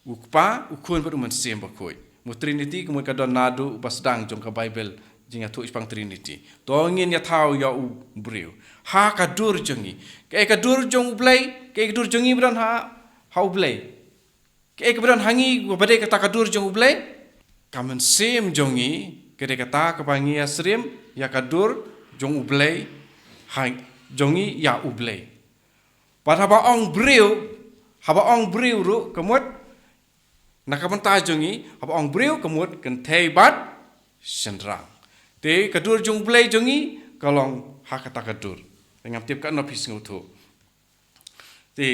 u Kpa, u Khun bad u Mynsiem Bakhuid. Mo, Trinity ka mut ka don naduh ba sdang jong ka Baibl, jingïathuh shaphang Trinity. To ngin ïa thaw ïa u briew ha ka dur jong ngi. Kaei ka dur jong U Blei? Kaei ka dur jong ngi ba don ha, ha U Blei? Kaei kaba don ha ngi ba dei kata ka dur jong U Blei? Ka mynsiem jong ngi ka dei kata kaba ngi ïa syriem ïa ka dur jong U Blei, ha, jong ngi ïa U Blei. Bad haba ong briew, haba ong briew ruh ka mut na ka bynta jong ngi, haba ong briew ka mut kynthei bad shynrang. Te ka dur jong U Blei jong ngi ka long ha kata ka dur. Te ngam tip katno phi sngewthuh. Te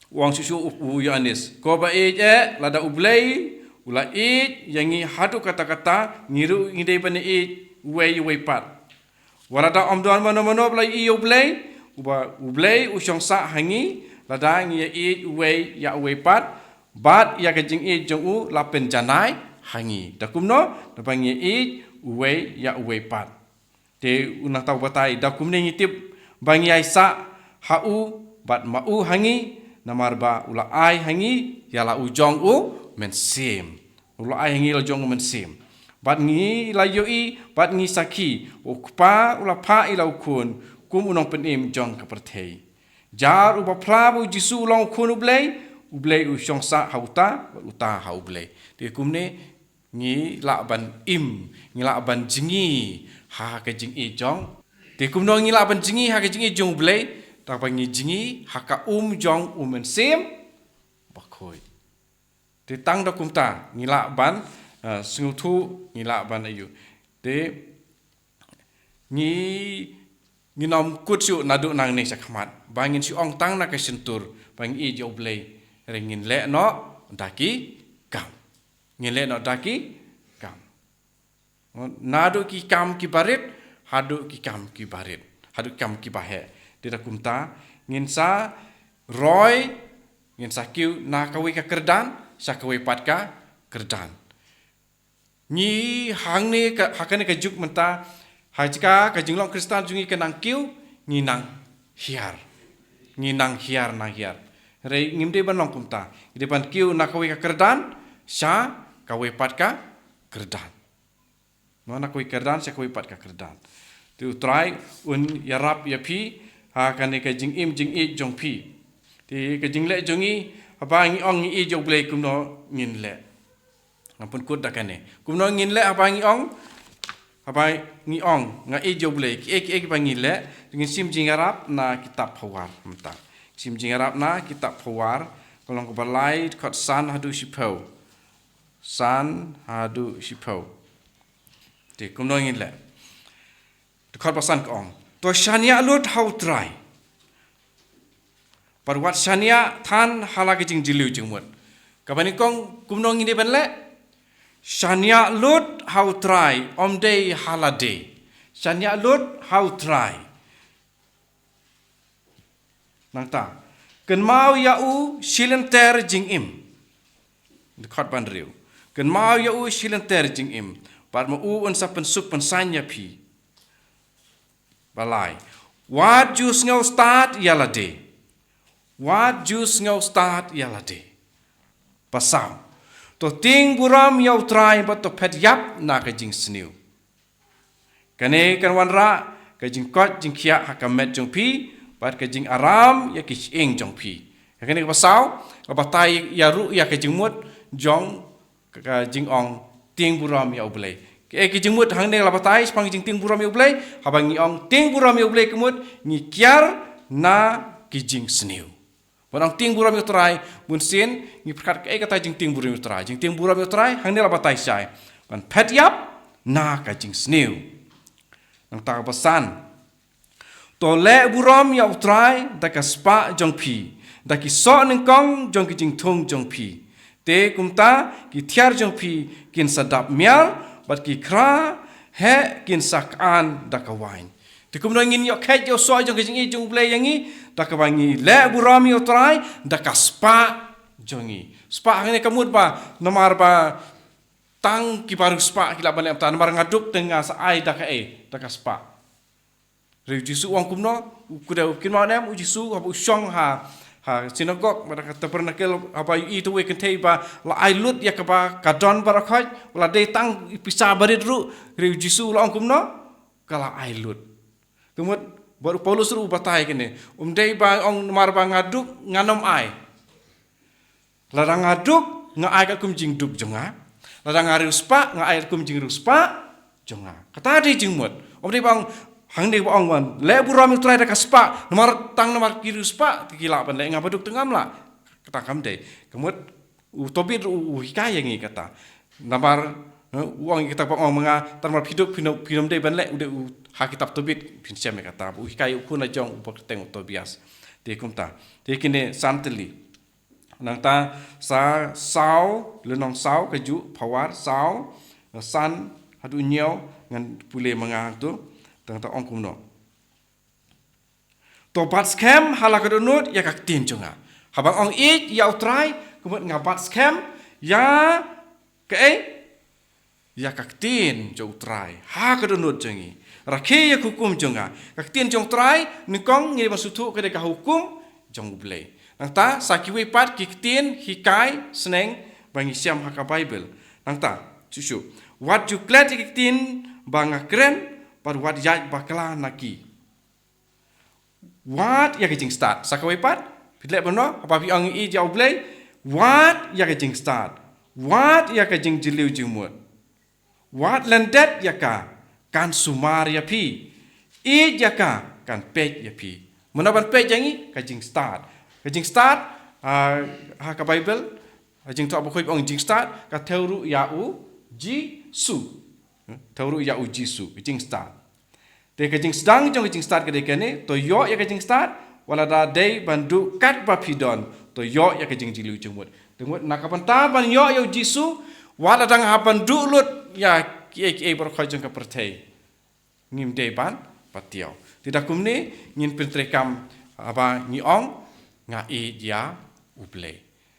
u ong shuh shuh u, u Ïoannis, ko ba ïeit eh, lada U Blei u la ïeit ïa ngi haduh katta katta, ngi ruh ngi dei ban ïeit uwei ïa uwei pat. Wat lada ym don mano mano ba la ïohi ïa U Blei, uba U Blei u shong sah ha ngi, lada ngi ïa ïeit uwei ïa uwei pat, bad ïa ka jingïeit jong u la pynjanai ha ngi. Da kumno? Da ba ngi ïa ïeit uwei ïa uwei pat. Te u nangta u batai, da kumne ngi tip ba ngi ïaisah ha u bad ma u ha ngi, namar ba u la ai ha ngi ïa la u jong u Mynsiem. U la ai ha ngi la jong u Mynsiem. Bad ngi la ïohi bad ngi sakhi, u Kpa u la phah ïa la u Khun kum u Nongpynim jong ka pyrthei. Jar uba phla ba u Jisu u long u Khun U Blei, U Blei u shong sah ha uta bad uta ha U Blei. Te kumne ngi lah ban im, ngi lah ban jngi ha ka jingïeit jong. Te kumno ngi lah ban jngi ha ka jingïeit jong U Blei? Da ba ngi jngi ha ka um jong u Mynsiem Bakhuid. Te tang da kumta ngi lah ban, eh, sngewthuh, ngi lah ban ïohi. Te ngi, ngin ym kut shuh naduh nangne shakhmat ba ngin shu ong tang na ka shyntur ba ngi ïeit ïa U Blei, hynrei ngin leh noh da ki kam. Ngin leh noh da ki kam. Naduh ki kam kiba rit haduh ki kam kiba rit, haduh ki kam kiba heh. Te da kumta ngin sa roi, ngin sa kiew na kawei ka kyrdan sha kawei pat ka kyrdan. Ngi hangne ka, ha kane ka juk mynta, ha jaka ka jinglong Khristan jong ngi ka nang kiew, ngi nang hiar. Ngi nang hiar, nang hiar. Hynrei ngim dei ban long kumta. Ngi dei ban kiew na kawei ka kyrdan sha kawei pat ka kyrdan. No, na kawei ka kyrdan sha kawei pat ka kyrdan. Te U Trai un ïarap ïa phi ha kane ka jingim jingïeit jong phi. Te ka jingleh jong ngi, haba ngi ong ngi ïeit ïa U Blei, kumno ngin leh? Ngam pynkut da kane. Kumno ngin leh haba ngi ong, haba ngi ong nga ïeit ïa U Blei, kiei kiei kiba ngi leh? Ngin sim jingïarap na kitab Phawar mynta. Sim jingïarap na kitab Phawar, ka lynnong kaba lai, dkhot san haduh shiphew. San haduh shiphew. Te kumno ngin leh? Dkhot ba san ka ong, to shaniah lut ha U Trai. Bad wat shaniah than ha la ka jingjylliew jingmut. Kaba nyngkong kumno ngin dei ban leh? Shaniah lut ha U Trai, ym dei ha lade. Shaniah lut ha U Trai. Nangta, kynmaw ïa u shilynter jingim. Dkhot ba hynriew, kynmaw ïa u shilynter jingim, bad ma u un sa pynsuk pynsan ïa phi. Ba lai, wat ju sngew stad ïa lade. Wat ju sngew stad ïa lade. Ba saw, to tieng burom ïa U Trai bad to phet ïap na ka jingsniew. Kane kan wanrah ka jingkoit jingkhiah ha ka met jong phi bad ka jingaram ïa ki shyieng jong phi. Kane kaba saw, ka batai ïa ruh ïa ka jingmut jong ka, ka jingong tieng burom ïa U Blei. Kaei ka jingmut hangne la batai shaphang jingtieng burom ïa U Blei? Haba ngi ong tieng burom ïa U Blei ka mut ngi kiar na ki jingsniew. Ban ong tieng burom ïa U Trai, bun sien ngi pyrkhat kaei kata jingtieng burom ïa U Trai. Jingtieng burom ïa U Trai hangne la batai shai, ban phet ïap na ka jingsniew. Nangta kaba san, to leh burom ïa U Trai da ka spah jong phi, da ki soh nyngkong jong ki jingthung jong phi. Te kumta ki thiar jong phi kin sa dap miar, bad ki khra heh kin sa khan da ka waiñ. Te kumno ngin ïoh khet ïa u soh jong ka jingïeit jong U Blei ïa ngi? Da kaba ngi leh burom ïa U Trai da ka spah jong ngi. Spah hangne ka mut ba namar ba tang kiba riewspah ki lah ban leh kumta, namar nga duk te nga sa ai da kaei? Da ka spah. Hynrei U Jisu u ong kumno? U kdew, kynmaw ne em, U Jisu haba u shong ha, ha sinagog, bad ha ka tabernacle, haba ïohi ïa uwei u kynthei ba la ai lut ïa kaba ka don baroh khoit, ba la dei tang pisa barit ruh, hynrei U Jisu u la ong kumno? Ka la ai lut. Te mut, bad u Paulus ruh u batai kane. Um dei ba ong namar ba nga duk ngan ym ai. Lada nga duk, nga ai katkum jingduk jong nga. Lada nga riewspah, nga ai katkum jingriewspah jong nga. Kata dei jingmut. Um dei ba ong, hangne ba ong ban leh burom ïa U Trai da ka spah, namar tang namar ki riewspah te ki lah ban leh, nga ba duk te ngam lah. Kata kam dei. Ka mut U Tobit u, u hikai ïa ngi kata. Namar, eh, u ong ïa kata ba ong ma nga, tang namar phi duk phin ym, phin ym dei ban leh, u dei u ha kitab Tobit phin shem ïa kata. U hikai ïa u khun la jong uba kyrteng u Tobias. Te kumta. Te kine san tylli. Nangta sa saw, lynnong saw, kajuh, Phawar, saw, san, haduh hynñiew, ngan pule ma nga hangto, nangta ong kumno. To bat skhem ha la ka dohnud ïa ka ktien jong nga. Haba nga ong ïeit ïa u Trai, ka mut nga bat skhem ïa kaei? Ïa ka ktien jong u Trai ha ka dohnud jong ngi. Rakhe ïa ka hukum jong nga. Ka ktien jong u Trai, nyngkong ngi dei ban sngewthuh ka dei ka hukum jong U Blei. Nangta sa kiwei pat ki ktien hikai sneng ba ngi shem ha ka Baibl. Nangta, shuh shuh. Wat ju klet ïa ki ktien ba nga kren, bad wat ïaid bakla na ki. Wad ïa ka jingstad. Sa kawei pat, phi leh kumno, haba phi ong ïeit ïa U Blei, wad ïa ka jingstad. Wad ïa ka jingjylliew jingmut. Wat lyndet ïa ka, kan sumar ïa phi. Ïeit ïa ka, kan peit ïa phi. Mano ban peit ïa ngi? Ka jingstad. Ka jingstad, ah, ha ka Baibl, ha Jingthoh Bakhuid ong jingstad, ka thew ruh ïa U Jisu. Thew ruh ïa U Jisu, ka jingstad. Te ka jingsdang jong ka jingstad ka dei kane, to ïoh ïa ka jingstad, wat lada dei ban duh katba phi don, to ïoh ïa ka jingjylliew jingmut. Te mut na ka bynta ban ïoh ïa U Jisu, wat lada nga hap ban duh lut ïa kiei kiei baroh khoit jong ka pyrthei, ngim dei ban patiaw. Te da kumne ngin pyntreikam haba ngi ong nga ïeit ïa U Blei.